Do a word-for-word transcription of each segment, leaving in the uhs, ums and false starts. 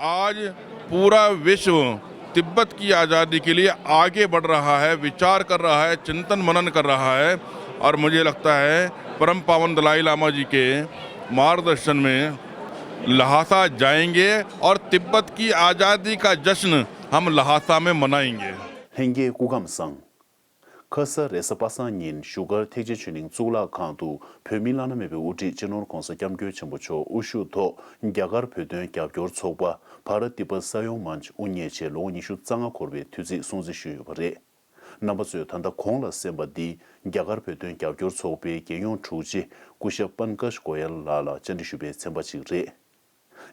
आज पूरा विश्व तिब्बत की आज़ादी के लिए आगे बढ़ रहा है, विचार कर रहा है, चिंतन मनन कर रहा है। और मुझे लगता है परम पावन दलाई लामा जी के मार्गदर्शन में लहासा जाएंगे और तिब्बत की आज़ादी का जश्न हम लहासा में मनाएंगे। ལྷན་རྒྱས་སྐུ་ཁམས་བཟང་། ཁ་ས་རེས་གཟའ་པ་སངས་ཉིན་བཞུགས་སྒར་ཐེག་ཆེན་ཆོས་གླིང་གཙུག་ལག་ཁང་དུ་བོད་མི་བླ་ན་མེད་པའི་དབུ་ཁྲིད་སྤྱི་ནོར་༧གོང་ས་༧སྐྱབས་མགོན་ཆེན་པོ་མཆོག་དབུ་བཞུགས་ཐོག་རྒྱ་གར་བོད་དོན་རྒྱབ་སྐྱོར་ཚོགས་པ་བྷ་ར་ཏི་པ་ས་ཡོམ་མཉྩ་དབུ་བརྙེས་རྗེས་ལོ་ངོ་ཉི་ཤུ་རྩ་ལྔ་འཁོར་བའི་དུས་ཚིགས་སྲུང་བརྩི་ཞུས་ཡོད་པ་རེད། རྣམ་པ་ཚོས་ད་ལྟ་གོང་ལ་གསན་པ་འདི་རྒྱ་གར་བོད་དོན་རྒྱབ་སྐྱོར་ཚོགས་པའི་རྒྱལ་ཡོངས་དྲུང་ཆེ་སྐུ་ཞབས་པན་ཀཇ་གོ་ཡལ་ལགས་ལ་བཅར་འདྲི་ཞུས་པའི་ཚན་པ་ཞིག་རེད།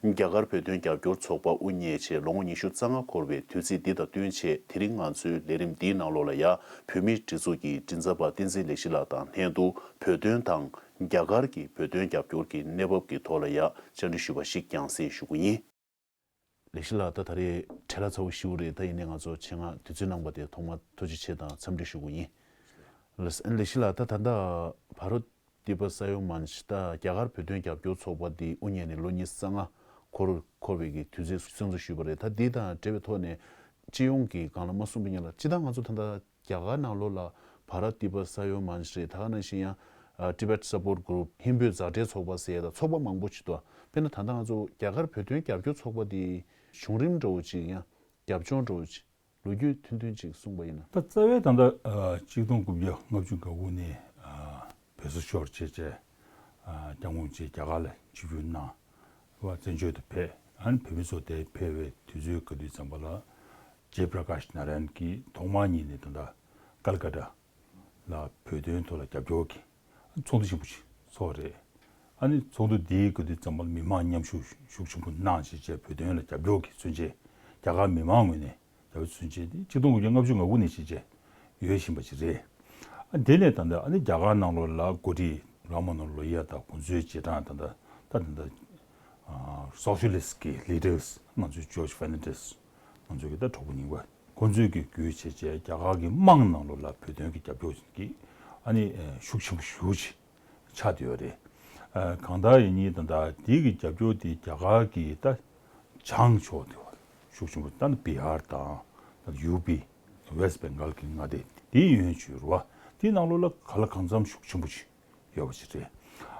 རྒྱ་གར་བོད་དོན་རྒྱབ་སྐྱོར་ཚོགས་པ་དབུ་བརྙེས་རྗེས་ལོ་ངོ་ཉི་ཤུ་རྩ་ལྔ་འཁོར་བའི་དུས་ཚིགས་འདི་དང་བསྟུན་ཆེད་དེ་རིང་ང་ཚོའི་ལས་རིམ་འདིའི་ནང་ལོགས་ལ་ཡང་བོད་མིའི་སྒྲིག་འཛུགས་ཀྱི་མགྲིན་ཚབ་པ་བསྟན་འཛིན་ལེགས་བཤད་ལགས་དང་ལྷན་དུ་བོད་དོན་དང་རྒྱ་གར་གྱི་བོད་དོན་རྒྱབ་སྐྱོར་གྱི་གནས་བབ་ཀྱི་ཐོག་ལ་ཡང་བཅར་འདྲི་ཞུས་པ་ཞིག་ཀྱང་གསན་ཞུ་གི་ཡིན། ལེགས་བཤད་ལགས། ད་ད་རེས་བྲེལ་བ་ཚ་པོ་ཞེ་པོ་རེད། ད་ཡིན་ནའི་ང་ཚོ་ཆེད་མངགས་དུས་ཚོད་གནང་པ་དེ་ཐོག་མར་ཐུགས་རྗེ་ཆེ་དང་འཚམས་འདྲི་ཞུ་གི་ཡིན། ལགས་ལེགས་བཤད་ལགས། ད་ད་ལྟ་བྷ་རོ་ཏི་པ་ས་ཡོམ་མཉྩ་ད་རྒྱ་གར་བོད་དོན་རྒྱབ་སྐྱོར་ཚོགས་པ་འདི་དབུ་བརྙེས་ནས་ལོ་ཉི་ཤུ་རྩ་ལྔ་འཁོར་འཁོར་བའི་གི་དུས་ཚོད་སྲུང་བརྩི་ཞུས་པ་རེད། ད་འདི་དང་འབྲེལ་བའི་ཐོག་ནས་སྤྱི་ཡོངས་ཀྱི་སྒང་ལ་མ་གསུངས་པའི་ཉིན་ལ་སྤྱིར་བཏང་ང་ཚོ་ད་ལྟ་རྒྱ་གར་ནང་ལོགས་ལ་བྷ་ར་ཏི་པ་ས་ཡོམ་མཉྩ་རེད། ད་ག་ནང་བཞིན་ཡང་ཨ་Tibet Support Group ཧིན་བོད་མཛའ་འབྲེལ་ཚོགས་པ་ཟེར་ཡ་དང་ཚོགས་པ་མང་པོ་ཅིག་འདུག་དཔེར་ན་ད་ལྟ་ང་ཚོ་རྒྱ་གར་བོད་དོན་རྒྱབ་སྐྱོར་ཚོགས་པ་འདི་བྱུང་རིམ་འདྲ་བོ་ཅིག་ཡང་རྒྱབ་ལྗོངས་འདྲ་བོ་ཅིག་ལོ་རྒྱུས་ཐུང་ཐུང་ཅིག་གསུངས་པ་ཡིན་ན། ད་རྩ་བའི་ད་ལྟ་ཨ་གཅིག་སྟོང་དགུ་བརྒྱ་ལྔ་བཅུ་ང་དགུ་ནས་ཨ་བོད་སོག་ཤོར་བྱས་བྱས་ཨ་སྐྱབས་མགོན་བཅས་རྒྱ་གར་ལ་ཆིབས་བསྒྱུར་གནང་བ་བཙན་བྱོལ་དུ་ཕེབས། ཨ་ནི་བོད་མི་ཚོ་དེ་ཕེབས་པའི་དུས་ཚོད་ག་དུས་ཙམ་པ་ལ་ཇེ་པྲ་ཀཱཤ་ནཱ་ར་ཡན་གྱིས་ཐོག་མར་ཉིད་ནས་ད་ལྟ་ཀལ་ཀ་ཏ་ལ་བོད་དོན་ཐོག་ལ་རྒྱབ་སྐྱོར་གྱི་ཚོགས་འདུ་ཆེན་པོ་ཞིག་ཚོགས་རེད། ཨ་ནི་ཚོགས་འདུ་འདིའི་སྐབས་དུས་ཙམ་པ་ལ་མི་མང་མཉམ་ཞུགས་ཤུགས་ཆེན་པོ་གནང་བྱས་བྱས་བོད་དོན་ལ་རྒྱབ་སྐྱོར་གྱི་མཚོན་བྱེད། རྒྱ་གར་མི་མང་ངོས་ནས་རྒྱབ་སྐྱོར་མཚོན་བྱེད་དེ་ཆིག་སྟོང་དགུ་བརྒྱ་ལྔ་བཅུ་ང་དགུ་ནས་བྱས་བྱས་ཡོད་བཞིན་པ་ཞིག་རེད། ཨ་དེ་ནས་ད་ལྟ་ཨ་ནི་རྒྱ་གར་ནང་ལོགས་ལ་འགོ་ཁྲིད་ར་མ་ནོ་ལོ་ཡ་དང་ཁོང་ཚོའི་རྗེས་འབྲང་ད་ལྟ་ད་ད་ལྟ་Socialist་གི་leaders་ང་ཚོའི་George Fernandez་ང་ཚོའི་གི་ད་གྲོགས་པོ་རྙིང་པ་ཁོང་ཚོའི་གི་བརྒྱུད་བྱས་བྱས་རྒྱ་གར་གྱི་དམངས་ནང་ལོགས་ལ་བོད་དོན་གྱི་རྒྱབ་སྐྱོར་གྱི་ཨ་ནི་ཤུགས་ཆེན་པོ་ཞེ་པོ་ཅིག་ཆགས་བསྡད་ཡོད་རེད། ཨ་གང་ལྟར་ཡིན་ནའི་ད་ལྟ་དེ་གི་རྒྱབ་སྐྱོར་དེ་རྒྱ་གར་གྱི་ད་བྱང་ཕྱོགས་དེ་བ་ཤུགས་ཆེན་པོ་ད་ནི་བི་ཧར་དང་ད་ཡུ་པི་West Bengal་གི་མངའ་སྡེ་དེའི་ཡོན་ཆོས་རུ་བ་དེའི་ནང་ལོགས་ལ་ག་ལ་གང་འཚམ་ཤུགས་ཆེན་པོ་ཅིག་ཡོད་པ་ཞིག་རེད།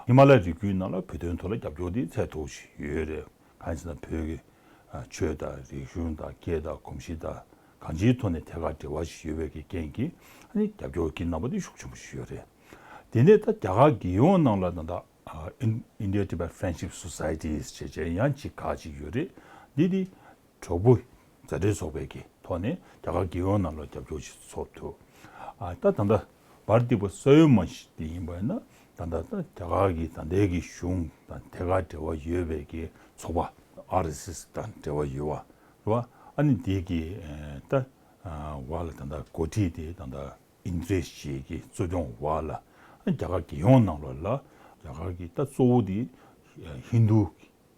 ཧི་མ་ལ་ཡའི་རི་རྒྱུད་ནང་ལ་བོད་དོན་ཐོག་ལ་རྒྱབ་སྐྱོར་དེ་ཚད་མཐོ་པོ་ཞིག་ཡོད་རེད། གང་ཡིན་ཟེར་ན་བོད་ཀྱི་ཨ་ཆོས་དང་རིག་གཞུང་དང་སྐད་དང་གོམས་གཤིས་དང་གང་ཅིའི་ཐོག་ནས་ཐད་ཀར་འབྲེལ་བ་ཞིག་ཡོད་པའི་གི་རྐྱེན་གྱིས་ཨ་ནི་རྒྱབ་སྐྱོར་གྱི་རྣམ་པ་དེ་ཤུགས་ཆེན་པོ་ཞིག་ཡོད་རེད། དེ་ནས་ད་རྒྱ་གར་རྒྱལ་ཡོངས་ནང་ལ་ད་ལྟ་ཨ་In- India Tibet Friendship Societies་ཞེས་བྱས་ཡང་ཅིག་ཁག་ཅིག་ཡོད་རེད། འདི་དེ་གྲོགས་པོ་མཛའ་འབྲེལ་ཚོགས་པའི་གི་ཐོག་ནས་རྒྱ་གར་རྒྱལ་ཡོངས་ནང་ལ་རྒྱབ་སྐྱོར་ཞིག་ཚོགས་ཐུབ། ཨ་ད་ད་ལྟ་བར་ཏི་པ་ས་ཡོམ་མ་ཞིག་དེ་ཡིན་པ་ཡིན་ན་ད་ལྟ་ད་རྒྱ་གར་གྱི་ད་ལྟའི་གི་གཞུང་དང་ཐད་ཀར་འབྲེལ་བ་ཡོད་པའི་གི་ཚོགས་པ་ཨར་ཨེས་ཨེས་དང་འབྲེལ་བ་ཡོད་པ་རེད་བ། ཨ་ནི་དེ་གི་ཨ་ད་ཨ་བར་ལ་ད་ལྟ་འགོ་ཁྲིད་དེ་ད་ལྟ་ཨིན་དྲེ་ཞིག་གི་གཙོ་སྐྱོང་འོག་ལ་རྒྱ་གར་རྒྱལ་ཡོངས་ནང་ལོགས་ལ་རྒྱ་གར་གྱི་ད་གཙོ་བོ་དེ་ཧིན་རྡུ་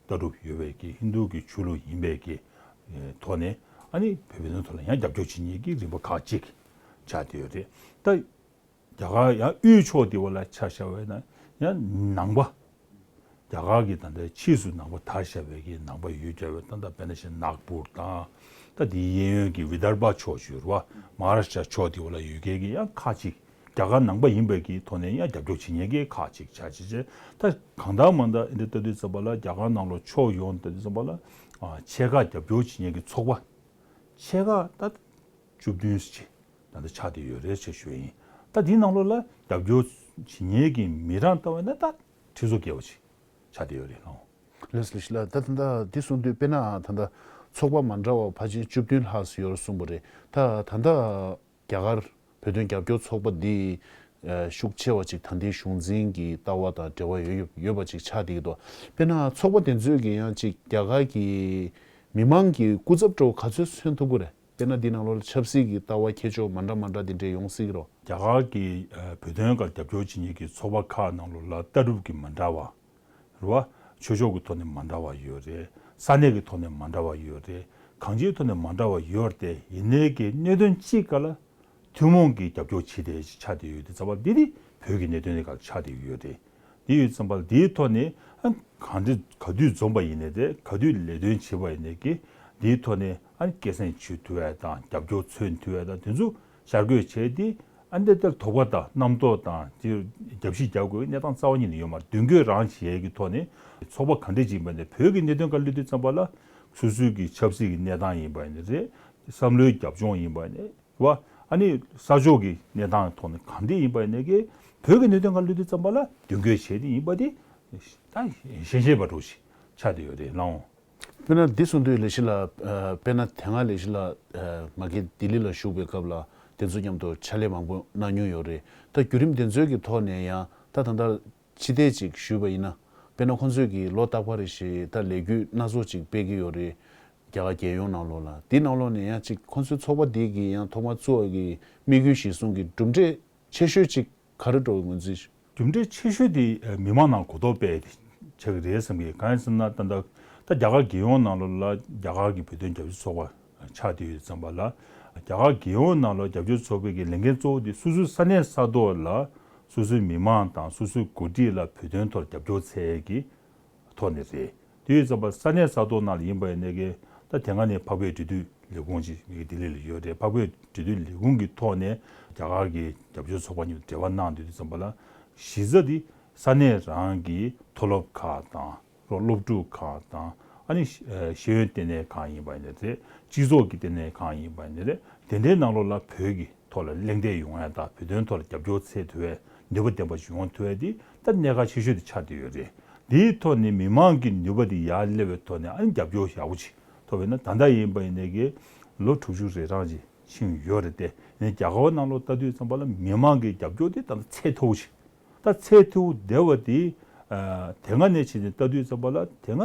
ལྟ་གྲུབ་ཡོད་པའི་གི་ཧིན་རྡུ་གི་ཆོས་ལུགས་ཡིན་པའི་གི་ཐོག་ནས་ཨ་ནི་བོད་པའི་ཐོག་ལ་ཡང་རྒྱབ་སྐྱོར་བྱེད་མཁན་གྱི་རིམ་པ་ཁག་ཅིག་ཆགས་བསྡད་ཡོད་རེད། ད་རྒྱ་གར་ཡང་དབུས་ཕྱོགས་དེ་བ་ལ་ཆ་བཞག་པ་ཡིན་ན་ཡང་ནང་པ། རྒྱ་གར་གྱི་ད་ལྟའི་ཕྱིས་སུ་ནང་པ་དར་བཞག་པའི་གི་ནང་པ་ཡུལ་གྱར་བའི་ད་ལྟ་དཔེར་ན་ཆེ་ནག་པུར་དང་། ད་དེའི་གཡས་གཡོན་གྱི་བི་དར་བྷ་ཕྱོགས་ཞུ་རུ་བ་མ་ཧཱ་རཱ་ཤ་ཊ་ཕྱོགས་དེ་བ་ལ་ཡུལ་གྱར་གྱི་ཡང་ཁག་ཅིག་རྒྱ་གར་ནང་པ་ཡིན་པའི་གི་ཐོག་ནས་ཡང་རྒྱབ་སྐྱོར་བྱེད་མཁན་གྱི་ཁག་ཅིག་ཆགས་ཅིག་བྱས། ད་གང་ལྟར་མ་ལྟར་འདི་ལྟ་དུས་ཙམ་པ་ལ་རྒྱ་གར་ནང་ལོགས་ཕྱོགས་ཡོངས་ལྟ་དུས་ཙམ་པ་ལ་ཨ་ཆེ་ཁག་རྒྱབ་སྐྱོར་བྱེད་མཁན་གྱི་ཚོགས་པ་ཆེ་ཁག་ད་བཅུ་བདུན་ཅིག་ད་ལྟ་ཆགས་བསྡད་ཡོད་རེད་ཅེས་ཞུ་ཡིན། ད་འདིའི་ནང་ལོགས་ལ་རྒྱབ་སྐྱོར་བྱེད་མཁན་གྱི་མི་གྲངས་ལྟ་བ་ན་ད་ཁྲི་ཚོ་བརྒལ་བ་ཅིག་ཆགས་བསྡད་ཡོད་རེད་ལགས། ལགས་སོ་ལགས་སོ་ལགས། ད་ད་ལྟ་འདི་གསུང་དུས་དཔེར་ན་ད་ལྟ་ཚོགས་པ་མ་འདྲ་བ་ཕལ་ཆེར་བཅུ་བདུན་ལྷག་ཙམ་ཡོད་རེད་གསུངས་པ་རེད། ད་ད་ལྟ་རྒྱ་གར་བོད་དོན་རྒྱབ་སྐྱོར་ཚོགས་པ་འདི་ཤུགས་ཆེ་བ་ཅིག་ད་ལྟའི་གཞུང་འཛིན་གྱི་ལྟ་བ་དང་འབྲེལ་བ་ཡོད་ཡོད་ཡོད་པ་ཅིག་ཆགས་བསྡད་ཀྱི་འདུག་དཔེར་ན་ཚོགས་པ་དེ་ཚོས་ཀྱི་ཡང་ཅིག་རྒྱ་གར་གྱི་མི་མང་གི་སྐུ་ཚབ་འདྲ་བོ་ག་ཚོད་མཚོན་ཐུབ་ཀྱི་རེད། དཔེར་ན་འདི་ནང་ལོགས་ལ་ཆབ་སྲིད་ཀྱི་ལྟ་བ་ཁྱད་ཆོས་མ་འདྲ་མ་འདྲ་འདི་འདྲས་ཡོང་སྲིད་ཀྱི་རེད། རྒྱ་གར་གྱི་ཨ་བོད་དོན་སྒང་རྒྱབ་སྐྱོར་བྱེད་མཁན་གྱི་ཚོགས་པ་ཁག་ནང་ལོགས་ལ་ལྟ་གྲུབ་ཀྱི་མ་འདྲ་བ། རེད་བ། ཆོས་ཕྱོགས་ཀྱི་ཐོག་ནས་མ་འདྲ་བ་ཡོད་རེད། ས་གནས་ཀྱི་ཐོག་ནས་མ་འདྲ་བ་ཡོད་རེད། གང་ཅིའི་ཐོག་ནས་མ་འདྲ་བ་ཡོད་རེད་དེ་ཡིན་ནའི་གི་གནད་དོན་གཅིག་སྒང་ལ་ཐུན་མོང་གི་རྒྱབ་སྐྱོར་བྱེད་བསྡད་ཆགས་བསྡད་ཡོད་དེ་ཚ་བ་འདི་ནི་བོད་ཀྱི་གནད་དོན་དེ་སྒང་ལ་ཆགས་བསྡད་ཡོད་རེད། དེ་ཡོད་ཙམ་པ་ལ་དེའི་ཐོག་ནས་ ཨ་གང་འདྲ་ག་དུས་འཛོམས་པ་ཡིན་ནའི་དེ་ག་དུས་ལས་དོན་བྱེད་པ་ཡིན་ནའི་གི་འདིའི་ཐོག་ནས་ཨ་ནི་སྐད་གསེང་བྱེད་ཐུབ་ཡ་དང་རྒྱབ་སྐྱོར་མཚོན་ཐུབ་ཡ་དང་དེ་ཚོ་ཤར་བསྐྱོད་བྱས་ཏེ་ཨ་ནི་དེ་ལྟར་དོགས་པ་དང་རྣམ་རྟོག་དང་དེ་རྒྱབ་བཤིག་རྒྱག་དགོས་པའི་གནས་སྟངས་རྩ་བ་ཉིད་ནས་ཡོད་མ་རེད། མདུན་སྐྱོད་རང་བྱེད་ཡས་ཀྱི་ཐོག་ནས་ཚོགས་པ་ག་འདྲས་ཅིག་ཡིན་པ་ནས་བོད་ཀྱི་གནད་དོན་སྒང་སླེབས་དུས་ཙམ་པ་ལ་སོ་སོའི་གི་ཆབ་སྲིད་ཀྱི་གནས་སྟངས་ཡིན་པ་ཡིན་ནའི་རེད། བསམ་བློའི་རྒྱབ་ལྗོངས་ཡིན་པ་ཡིན་ནའི་རེད་བ། ཨ་ནི་ས་ཕྱོགས་ཀྱི་གནས་སྟངས་ཐོག་ནས་ག་འདྲས་ཡིན་པ་ཡིན་ནའི་གི་བོད་ཀྱི་གནད་དོན་སྒང་སླེབས་དུས་ཙམ་པ་ལ་མདུན་སྐྱོད་བྱས་ཏེ་ཡིན་པ་དེ་ད་ཤེས་ཤེས་པ་འདྲ་ཞིག་ཆགས་བསྡད་ཡོད་རེད་ལགས་འོང་། དཔེར་ན་འདི་གསུང་དུས་ལས་གཞི་ལ་ཨ་དཔེར་ན་དེ་སྔ་ལས་གཞི་ལ་ཨ་མ་གི་ལྡི་ལི་ལ་བཞུགས་པའི་སྐབས་ལ་དེ་ཚོ་མཉམ་དུ་ཕྱག་ལས་མང་པོ་གནང་མྱོང་ཡོད་རེད། ད་བརྒྱུད་རིམ་དེ་ཚོའི་གི་ཐོག་ནས་ཡང་ད་ད་ལྟ་ཕྱི་བལྟས་ཅིག་ཞུས་པ་ཡིན་ན། དཔེར་ན་ཁོང་ཚོས་ཀྱི་ལོ་རྟག་པར་རེ་བཞིན་ད་ལས་འགུལ་སྣ་ཚོགས་ཅིག་སྤེལ་གྱི་ཡོད་རེད། རྒྱ་གར་རྒྱལ་ཡོངས་ནང་ལོགས་ལ། འདི་ནང་ལོགས་ནས་ཡང་ཅིག་ཁོང་ཚོའི་ཚོགས་པ་འདི་གི་ཡང་ཐོག་མར་བཙུགས་པ་གི་དམིགས་ཡུལ་གཞིར་བཟུང་གི་གྲུབ་འབྲས་ཆེ་ཤོས་ཅིག་ག་རེ་འགྲོ་བའི་ངོས་འཛིན། གྲུབ་འབྲས་ཆེ་ཤོས་དེ་ཨ་མི་མང་ནང་གོ་རྟོགས་སྤེལ་ཆགས་ཀྱི་རེད་བསམ་གི། གང་ཡིན་ཟེར་ན་ད་ལྟ་ད་རྒྱ་གར་རྒྱལ་ཡོངས་ནང་ལོགས་ལ་རྒྱ་གར་གྱི་བོད་དོན་རྒྱབ་སྐྱོར་ཚོགས་པ་ཆགས་བསྡད་ཡོད་ཙམ་པ་ལ། རྒྱ་གར་རྒྱལ་ཡོངས་ནང་ལ་རྒྱབ་སྐྱོར་ཚོགས་པའི་གི་ལས་འགན་གཙོ་བོ་དེ་སོ་སོའི་ས་གནས་ས་ཐོག་ལ་སོ་སོའི་མི་མང་དང་སོ་སོའི་འགོ་ཁྲིད་ལ་བོད་དོན་ཐོག་རྒྱབ་སྐྱོར་འཚོལ་གྱི་ཐོག་ནས་རེད། དེ་ཡོད་ཙམ་པ་ས་གནས་ས་ཐོག་ནང་ལ་ཡིན་པ་ཡིན་ནའི་གི་ད་དེ་སྔ་ནས་འཕགས་བོད་འབྲེལ་མཐུད་ལས་ཁུངས་ཅིག་མི་གི་ལྡི་ལི་ལ་ཡོད་རེད། འཕགས་བོད་འབྲེལ་མཐུད་ལས་ཁུངས་ཀྱི་ཐོག་ནས་རྒྱ་གར་གྱི་རྒྱབ་སྐྱོར་ཚོགས་པ་གཉིས་འབྲེལ་བ་གནང་དུས་ཙམ་པ་ལ་གཞི་རྩ་དེ་ས་གནས་རང་གི་མཐོ་སློབ་ཁག་དང་། རོགས་སློབ་ཕྲུག་ཁག་དང་ཨ་ནི་ཤེས་ཡོན་ལྟེ་གནས་ཁག་ཡིན་པ་ཡིན་ནའི་རེད། སྤྱི་ཚོགས་ཀྱི་ལྟེ་གནས་ཁག་ཡིན་པ་ཡིན་ནའི་རེད། དེ་འདྲའི་ནང་ལོགས་ལ་བོད་ཀྱི་ཐོག་ལ་གླེང་སྟེགས་ཡོང་ཡ་དང་བོད་དོན་ཐོག་ལ་རྒྱབ་སྐྱོར་འཚོལ་ཐུབ་པའི་ནུས་པ་ལྡན་པ་ཞིག་ཡོང་ཐུབ་པ་དེ་ད་གནད་འགག་ཆེ་ཤོས་དེ་ཆགས་བསྡད་ཡོད་རེད། དེའི་ཐོག་ནས་མི་མང་གི་ནུས་པ་དེ་ཡར་སླེབས་པའི་ཐོག་ནས་ཨ་ནི་རྒྱབ་སྐྱོར་ཡག་པོ་ཅིག་ཐོབ་པ་ཡིན་ན། ད་ལྟ་ཡིན་པ་ཡིན་ནའི་གི་ལོ་དྲུག་ཅུ་རེ་གྲངས་ཅིག་ཕྱིན་ཡོད་རེད་དེ། ཡིན་ནའི་རྒྱ་གར་ནང་ལོགས་ལྟ་དུས་ཙམ་པ་ལ་མི་མང་གི་རྒྱབ་སྐྱོར་དེ་ད་ལྟ་ཚད་མཐོ་བོ་ཞིག་ད་ཚད་མཐོ་བོ་བསྡད་པ་དེ་ཨ་དེ་སྔ་ནས་བྱས་ནས་ལྟ་དུས་ཙམ་པ་ལ་དེ་སྔ་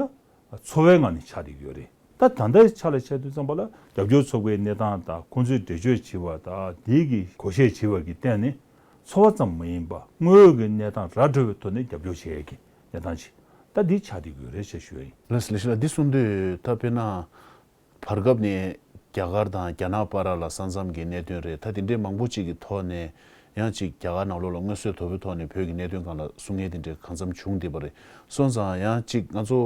འཚོ་བའི་ངང་ནས་ཆགས་བསྡད་ཀྱི་ཡོད་རེད། ད་ད་ལྟའི་ཆ་ལ་བྱས་དུས་ཙམ་པ་ལ་རྒྱབ་སྐྱོར་ཚོགས་པའི་གནས་སྟངས་དང་ཁོང་ཚོས་འགྲེལ་བརྗོད་བྱས་པ་དང་དེའི་གི་བགོ་བཤའ་བྱས་པ་གི་སྟེང་ནས་འཚོ་བ་ཙམ་མ་ཡིན་པ་དངོས་ཡོད་ཀྱི་གནས་སྟངས་ར་འཕྲོད་པའི་ཐོག་ནས་རྒྱབ་སྐྱོར་བྱེད་ཡས་ཀྱི་གནས་སྟངས་ཤིག་ད་འདི་ཆགས་བསྡད་ཀྱི་ཡོད་རེད་ཅེས་ཞུ་ཡ་ཡིན། ལགས་སོ། ལགས་སོ། འདི་གསུང་དུས་ད་དཔེར་ན། བར་སྐབས་ནས་རྒྱ་གར་དང་རྒྱ་ནག་བར་ལ་ས་མཚམས་ཀྱི་གནད་དོན་རེད། ད་དེ་འདྲའི་མང་པོ་ཅིག་གི་ཐོག་ནས་ཡང་ཅིག་རྒྱ་གར་ནང་ལོགས་ལ་མངོན་གསལ་དོད་པོའི་ཐོག་ནས་བོད་ཀྱི་གནད་དོན་སྒང་ལ་གསུང་མཁན་དེ་འདྲའི་གང་འཚམ་བྱུང་བསྡད་པ་རེད། སོང་ཙང་ཡང་ཅིག་ང་ཚོ་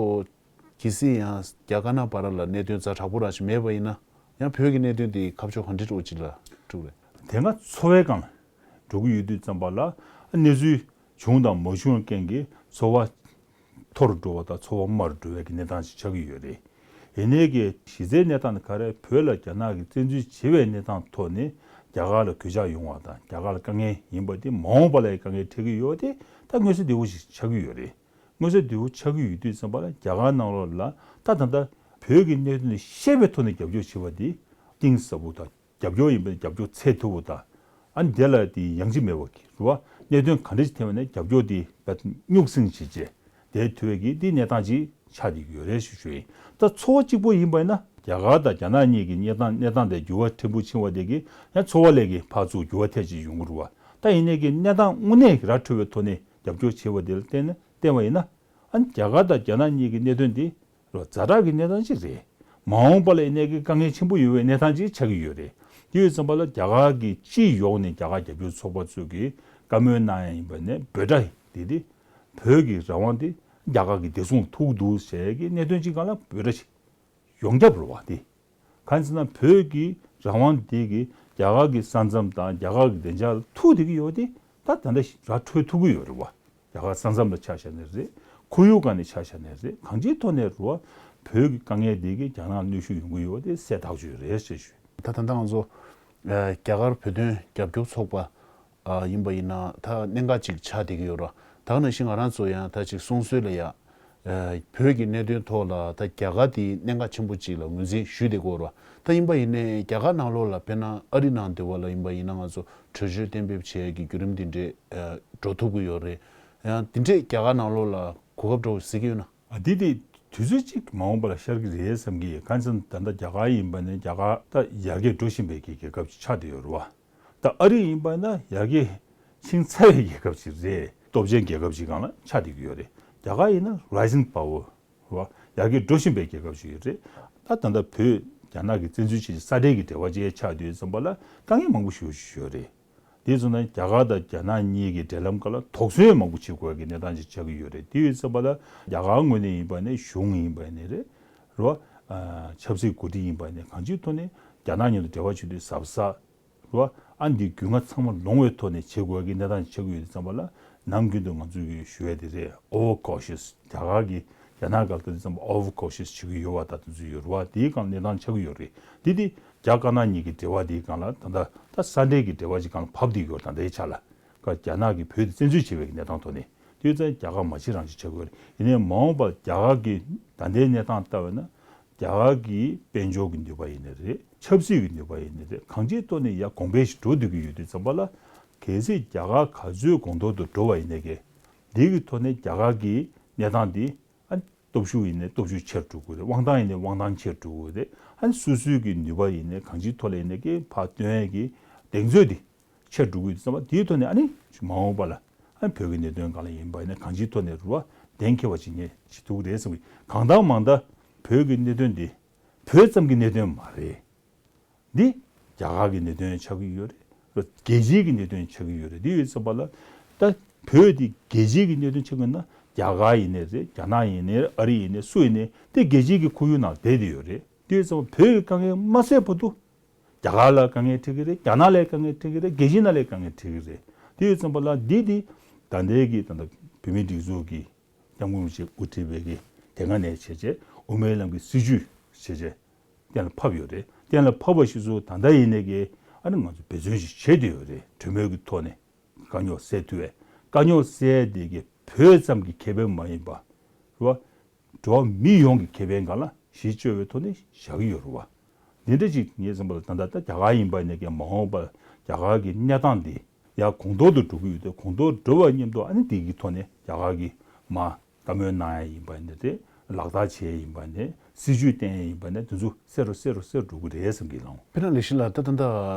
གལ་སྲིད་ཡང་རྒྱ་དཀར་ནག་བར་ལ་གནད་དོན་ཛ་དྲག་པོ་རང་ཞིག་མེད་པ་ཡིན་ན་ཡང་བོད་ཀྱི་གནད་དོན་དེ་ཁ་ཕྱོགས་གང་འདྲའི་འགྲོ་ཅིག་ལ་འགྲོ་གི་རེད། དེ་སྔ་འཚོ་བའི་སྒང་ལ་འགྲོ་གི་ཡོད་དུས་ཙམ་པ་ལ་གནས་ཚུལ་བྱུང་དང་མ་བྱུང་རྐྱེན་གྱིས་འཚོ་བ་མཐོ་རུ་འགྲོ་བ་དང་འཚོ་བ་དམའ་རུ་འགྲོ་བའི་གི་གནས་སྟངས་ཤིག་ཆགས་ཀྱི་ཡོད་རེད། ཡིན་ནའི་གི་གཞི་རྩའི་གནས་སྟངས་ནི་ག་རེ། བོད་ལ་རྒྱ་ནག་གིས་བཙན་འཛུལ་བྱེད་པའི་གནས་སྟངས་ཐོག་ནས་རྒྱ་གར་ལ་གོད་ཆག་ཡོང་བ་དང་རྒྱ་གར་ལ་དཀའ་ངལ་ཡིན་པ་དེ་མ་འོངས་པ་ལ་ཡང་དཀའ་ངལ་འཕྲད་ཀྱི་ཡོད་དེ་ད་མངོན་གསལ་དོད་པོ་ཞིག་ཆགས་ཀྱི་ཡོད་རེད། མངོན་གསལ་དོད་པོ་ཆགས་ཀྱི་ཡོད་དུས་ཙམ་པ་ལ་རྒྱ་གར་ནང་ལོགས་ལ་ད་ད་ལྟ་བོད་ཀྱི་གནད་དོན་ལ་ཤེས་པའི་ཐོག་ནས་རྒྱབ་སྐྱོར་བྱེད་པ་དེ་གཏིང་ཟབ་པོ་དང་། རྒྱབ་སྐྱོར་ཡིན་པའི་རྒྱབ་སྐྱོར་ཚད་མཐོ་པོ་དང་། ཨ་ནི་དེ་ལ་དེ་ཡང་ཅི་མེད་པ་གི་རུ་བ་གནད་དོན་ག་འདྲ་ཞིག་ཐེབས་པ་ནས་རྒྱབ་སྐྱོར་དེ་བད་སྨྱུག་སྲིང་བྱེད་བྱས་དེ་ཐུབ་པའི་གི་དེ་གནས་སྟངས་ཅིག་ཆགས་བསྡད་ཀྱི་ཡོད་རེད་ཞུ་ཞུ་ཡིན། ད་འཚོ་བ་གཅིག་པོ་ཡིན་པ་ཡིན་ན་རྒྱ་གར་དང་རྒྱ་ནག་གཉིས་ཀྱི་གནས་སྟངས་གནས་སྟངས་དེ་འགྱུར་བ་ཕྲན་བུ་ཕྱིན་པ་དེ་གི་ཡང་འཚོ་བ་ལས་ཀྱི་ཕར་ཚུར་འགྱུར་བ་ཐེབས་ཅིག་ཡོང་གི་རུ་བ། ད་ཡིན་ནའི་གི་གནས་སྟངས་དངོས་གནས་ར་འཕྲོད་པའི་ཐོག་ནས་རྒྱབ་སྐྱོར་བྱེད་པ་དེ་ལ་བརྟེན་ནས་བརྟེན་པ་ཡིན་ན། ཨ་ནི་རྒྱ་གར་དང་རྒྱ་ནག་གཉིས་ཀྱི་གནད་དོན་དེ་རོ་ཛ་དྲག་གི་གནས་སྟངས་ཅིག་རེད། མ་འོངས་པ་ལ་ཡིན་ནའི་གི་དཀའ་ངལ་ཆེན་པོ་ཡོད་པའི་གནས་སྟངས་ཅིག་ཆགས་ཀྱི་ཡོད་རེད། དེ་ཡོད་ཙམ་པ་ལ་རྒྱ་གར་གྱི་སྤྱི་ཡོངས་ནས་རྒྱ་གར་རྒྱབ་སྐྱོར་ཚོགས་པ་ཚོས་ཀྱི་བཀའ་མོལ་གནང་ཡ་ཡིན་པ་ནས་འབོད་སྒྲ་དེ་དེ་བོད་ཀྱི་རང་དབང་དེ་རྒྱ་གར་གྱི་བདེ་སྲུང་ཐུག་འདུག་ཟེར་གྱི་གནད་དོན་ཅིག་སྒང་ལ་འབོད་སྒྲ་ཞིག་ཡོངས་ཁྱབ་རེད་བ་དེ། གང་ཟེར་ན་བོད་ཀྱི་རང་དབང་དེ་གི་རྒྱ་གར་གྱི་ས་མཚམས་དང་རྒྱ་གར་གྱི་བདེ་འཇགས་ལ་ཐུག་བསྡད་ཀྱི་ཡོད་དེ་ད་ད་ལྟ་ར་འཕྲོད་ཐུབ་ཀྱི་ཡོད་རེད་བ། རྒྱ་གར་ས་མཚམས་ལ་ཆ་བཞག་ནའི་རེད། ཁོར་ཡུག་སྒང་ནས་ཆ་བཞག་ནའི་རེད། གང་ཅིའི་ཐོག་ནས་རུ་བ་བོད་ཀྱི་དཀའ་ངལ་འདི་གི་རྒྱ་ནག་གནོན་ཤུགས་ཡོང་གི་ཡོད་དེ་གསལ་ཐག་ཆོད་རེད་ཞེས་ཞུ། ད་ད་ལྟ་ང་ཚོ་ཨ་རྒྱ་གར་བོད་དོན་རྒྱབ་སྐྱོར་ཚོགས་པ་ཨ་ཡིན་པ་ཡིན་ན་ད་གནད་འགག་ཅིག་ཆགས་བསྡད་ཀྱི་ཡོད་ར། ད་ག་ནང་བཞིན་ང་རང་ཚོ་ཡང་ད་ཅིག་གསུང་སྲོལ་ལ་ཡ་ཨ་བོད་ཀྱི་གནད་དོན་ཐོག་ལ་ད་རྒྱ་གར་དེ་གནད་འགག་ཆེན་པོ་ཅིག་ལ་ངོས་འཛིན་ཞུས་བསྡད་ཀྱི་ཡོད་ར། ད་ཡིན་པ་ཡིན་ནའི་རྒྱ་གར་ནང་ལོགས་ལ་དཔེར་ན་ཨ་རི་ནང་སྡོད་པ་ལ་ཡིན་པ་ཡིན་ན་ང་ཚོ་གྲོས་ཆོད་གཏན་འབེབས་བྱེད་ཡ་གི་བརྒྱུད་རིམ་འདི་འདྲས་ཨ་འགྲོ་ཐུབ་ཀྱི་ཡོད་རེད། ཡང་འདི་འདྲས་རྒྱ་གར་ནང་ལོགས་ལ་གོ་སྐབས་འདྲ་བོ་གཟིགས་ཀྱི་ཡོད་ན། ཨ་འདི་དེ་དུས་ཚོད་གཅིག་མ་འོངས་པ་ལ་ཤར་གྱི་རེད་བསམ་གྱི། གང་ཟེར་ན་ད་ལྟ་རྒྱ་གར་ཡིན་པ་ནི་རྒྱ་གར་ད་ཡར་རྒྱས་འགྲོ་བཞིན་པའི་གི་རྒྱལ་ཁབ་ཅིག་ཆགས་བསྡད་ཡོད་རེད་བ། ད་ཨ་རི་ཡིན་པ་ན་ཡར་རྒྱས་ཕྱིན་ཚར་བའི་རྒྱལ་ཁབ་ཅིག་རེད། སྟོབས་ཆེན་རྒྱལ་ཁབ་ཅིག་སྒང་ལ་ཆགས་བསྡད་ཀྱི་ཡོད་རེད། རྒྱ་གར་ཡིན་ན་rising power རེད་བ། ཡར་རྒྱས་འགྲོ་བཞིན་པའི་རྒྱལ་ཁབ་ཅིག་ཡོད་རེད། ད་ད་ལྟ་བོད་རྒྱ་ནག་གི་བཙན་འཛུལ་བྱས་ས་འབྲེལ་གྱི་འབྲེལ་བ་ཅིག་ཆགས་དུས་ཙམ་པ་ལ་དཀའ་ངལ་མང་པོ་ཞིག་ཡོད་རེད། དེ་ཚོ་ན་རྒྱ་གར་དང་རྒྱ་ནག་གཉིས་ཀྱི་འབྲེལ་ལམ་སྒང་ལ་དོགས་ཟོན་མང་པོ་བྱེད་དགོས་ཀྱི་གནས་སྟངས་ཅིག་ཆགས་ཀྱི་ཡོད་རེད། དེ་ཡོད་ཙམ་པ་ལ་རྒྱ་གར་ངོས་ནས་ཡིན་པ་ནས་གཞུང་ཡིན་པ་ནས་རེད། རེད་བ། ཨ། ཆབ་སྲིད་འགོ་ཁྲིད་ཡིན་པ་ནས་གང་ཅིའི་ཐོག་ནས་རྒྱ་ནག་མཉམ་དུ་འབྲེལ་བ་བྱེད་དུས་གཟབ་གཟབ། རེད་བ། ཨ། འདི་རྒྱུས་མངའ་ཚང་མ་ལོངས་པའི་ཐོག་ནས་བྱེད་དགོས་ཀྱི་གནས་སྟངས་ཆགས་ཀྱི་ཡོད་དུས་ཙམ་པ་ལ་ནམ་རྒྱུན་དུ་ང་ཚོས་ཀྱི་ཞུ་ཡ་དེ་རེད། over cautious། རྒྱ་གར་གྱིས་རྒྱ་ནག་སྒང་ལ་ལྟ་དུས་ཙམ་པ་over cautious་བྱེད་ཀྱི་ཡོད་བ་དང་དེ་ཚོ་ཡོད་རེད་བ། དེའི་སྒང་གནས་སྟངས་ཆགས་ཀྱི་ཡོད་རེད། དེ་དེ་རྒྱ་དཀར་ནག་གཉིས་ཀྱི་འབྲེལ་བ་དེའི་སྒང་ལ་ད་ལྟ་ད་ས་འབྲེལ་གྱི་འབྲེལ་བ་ཅིག་སྒང་ལ་བབས་བསྡད་ཀྱི་ཡོད་རེད། ད་ལྟའི་ཆ་ལ་ཀ་རྒྱ་ནག་གིས་བོད་དེ་བཙན་འཛུལ་བྱས་པའི་གནས་སྟངས་ཐོག་ནས་དེ་ཡོད་ཙང་རྒྱ་གར་མ་བྱེད་རང་བྱེད་ཆགས་ཀྱི་ཡོད་རེད། ཡིན་ནའི་མ་འོངས་པར་རྒྱ་གར་གྱི་ད་ལྟའི་གནས་སྟངས་ལྟ་བས་ན་རྒྱ་གར་གྱི་དཔལ་འབྱོར་གྱི་ནུས་པ་ཡིན་ནའི་རེད། ཆབ་སྲིད་ཀྱི་ནུས་པ་ཡིན་ནའི་རེད། གང་ཅིའི་ཐོག་ནས་ཡར་གོང་འཕེལ་ཞིག་འགྲོ་སྡོད་ཀྱི་ཡོད་དུས་ཙམ་པ་ལ་གལ་སྲིད་རྒྱ་གར་ག་ཚོད་གོང་མཐོར་དུ་འགྲོ་བ་ཡིན་ནའི་ཀྱེ་འདི་གི་ཐོག་ནས་རྒྱ་གར་གྱི་གནས་སྟངས་འདི་ཨ་སྟོབས་ཤུགས་ཡིན་ནའི་སྟོབས་ཤུགས་ཆེར་འགྲོ་གི་རེད། དབང་ཐང་ཡིན་ནའི་དབང་ཐང་ཆེར་འགྲོ་གི་རེད། ཨ་ནི་སོ་སོའི་གི་ནུས་པ་ཡིན་ནའི་གང་ཅིའི་ཐོག་ལ་ཡིན་ནའི་ཀྱེ་ཕར་སྟོན་ཡས་ཀྱི་གདེང་ཚོད་འདི་ཆེར་འགྲོ་གི་ཡོད་དུས་ཙམ་པ་དེའི་ཐོག་ནས་ཨ་ནི་མ་འོངས་པ་ལ་ཨ་ནི་བོད་ཀྱི་གནད་དོན་སྒང་ལ་ཡིན་པ་ཡིན་ན་གང་ཅིའི་ཐོག་ནས་རུ་བ་གདེང་འཁེལ་བ་ཅིག་ངས་བྱེད་ཐུབ་ཀྱི་རེད་བསམ་གི། གང་ལྟར་མང་ལྟར་བོད་ཀྱི་གནད་དོན་འདི་བོད་ཙམ་གྱི་གནད་དོན་མ་རེད། འདི་རྒྱ་གར་གྱི་གནད་དོན་ཆགས་ཀྱི་ཡོད་རེད། རྒྱལ་སྤྱིའི་གི་གནད་དོན་ཆགས་ཀྱི་ཡོད་རེད། འདི་ཡོད་ཙམ་པ་ལ་ད་བོད་འདི་རྒྱལ་སྤྱིའི་གི་གནད་དོན་ཆགས་ཀྱི་ན་རྒྱ་གར་ཡིན་ནའི་རེད། རྒྱ་ནག་ཡིན་ནའི་ཨ་རི་ཡིན་ནའི་སུ་ཡིན་ནའི་དེ་རྒྱལ་སྤྱིའི་གི་ཁོར་ཡུག་ནང་བསྡད་དེ་ཡོད་རེད། འདི་ཡོད་ཙམ་པ་བོད་ཀྱི་དཀའ་ངལ་མ་སེལ་བར་དུ་རྒྱ་གར་ལ་དཀའ་ངལ་འཕྲད་ཀྱི་རེད། རྒྱ་ནག་ལ་དཀའ་ངལ་འཕྲད་ཀྱི་རེད། རྒྱལ་སྤྱི་ནང་ལ་དཀའ་ངལ་འཕྲད་ཀྱི་རེད། དེ་ཡོད་ཙམ་པ་ལ་འདི་འདི་ད་ལྟའི་གི་ད་ལྟ་བོད་མིའི་སྒྲིག་འཛུགས་ཀྱི་སྐྱབས་མགོན་རིན་པོ་ཆེ་དབུ་ཁྲིད་པའི་གི་དེ་སྔ་ནས་བྱས་རྗེས་དབུ་མའི་ལམ་གྱི་སྲིད་བྱུས་བྱས་རྗེས་གཏན་ལ་ཕབ་ཡོད་རེད། གཏན་ལ་ཕབ་པ་ཞིག་སུ་ད་ལྟ་ཡིན་ནའི་གི་ཨ་ནི་ང་ཚོ་འབད་བརྩོན་ཞིག་བྱས་བསྡད་ཡོད་རེད། གྲོས་མོལ་གྱི་ཐོག་ནས་དཀའ་རྙོག་སེལ་ཐུབ་པའི། དཀའ་རྙོག་སེལ་དེ་གི་བོད་ཙམ་གྱི་ཁེ་ཕན་མ་ཡིན་པ་རེད་བ། འགྲོ་བ་མི་ཡོངས་ཀྱི་ཁེ་ཕན་སྒང་ལ་གཞི་བཅོལ་བའི་ཐོག་ནས་བཞག་གི་ཡོད་རེད་བ། འདི་འདྲ་ཅིག་ངས་བསམ་པ་ལ་ད་ལྟ་ད་རྒྱ་གར་ཡིན་པ་ནས་ཀྱང་མ་འོངས་པར་རྒྱ་གར་གྱི་གནས་སྟངས་འདི་ཡར་གོང་མཐོར་དུ་འགྲོ་གི་ཡོད་དེ། གོང་མཐོར་འགྲོ་བ་མཉམ་དུ་ཨ་ནི་འདི་གི་ཐོག་ནས་རྒྱ་གར་གྱི་མ་བཀའ་མོལ་གནང་ཡ་ཡིན་པ་ནས་རེད། ལག་བསྟར་བྱེད་ཡ་ཡིན་པ་ནས་སྲིད་ཇུས་བསྟན་ཡ་ཡིན་པ་ནས་དེ་ཚོ་གསལ་རུ་གསལ་རུ་གསལ་རུ་འགྲོ་གི་རེད་བསམ་གྱི་ལང་། དཔེར་ན་ལས་གཞི་ལ་ད་ད་ལྟ་